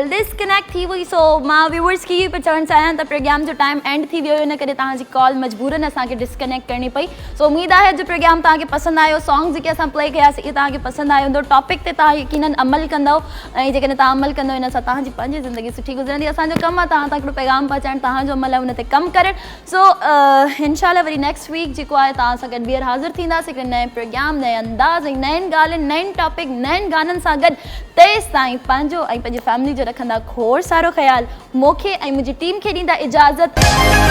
ڊسڪنيڪٽ ٿي وئي سو مان ويورز کي اهو پيو چوڻ چاهيان ته پروگرام جو ٽائيم اينڊ ٿي ويو ان ڪري توهان جي ڪال مجبورن اسان کي ڊسڪنيڪٽ ڪرڻي پئي سو اميد آهي اڄ جو پروگرام توهان کي پسند آيو سانگ جيڪي اسان پلي ڪياسي اهي توهان کي پسند آيو هوندو ٽاپڪ تي توهان يقينن عمل ڪندو ۽ جيڪڏهن توهان عمل ڪندو ان سان توهان جي پنهنجي زندگي سٺي گذرندي اسان جو ڪم آهي توهان تان هڪڙو پيغام پهچائڻ توهان جو عمل آهي ان تي ڪم ڪرڻ سو انشاء الله وري نيڪسٽ ويڪ جيڪو آهي توهان سان گڏ ٻيهر حاضر ٿينداسين هڪڙي نئين پروگرام نئين انداز ۽ نين ڳالهين نين ٽاپڪ نين گانن سان گڏ تيستائين پنهنجو ۽ پنهنجي فيملي جو رکندا کوڙ سارو خيال مونکي ۽ منهنجي ٽيم کي ڏيندا اجازت.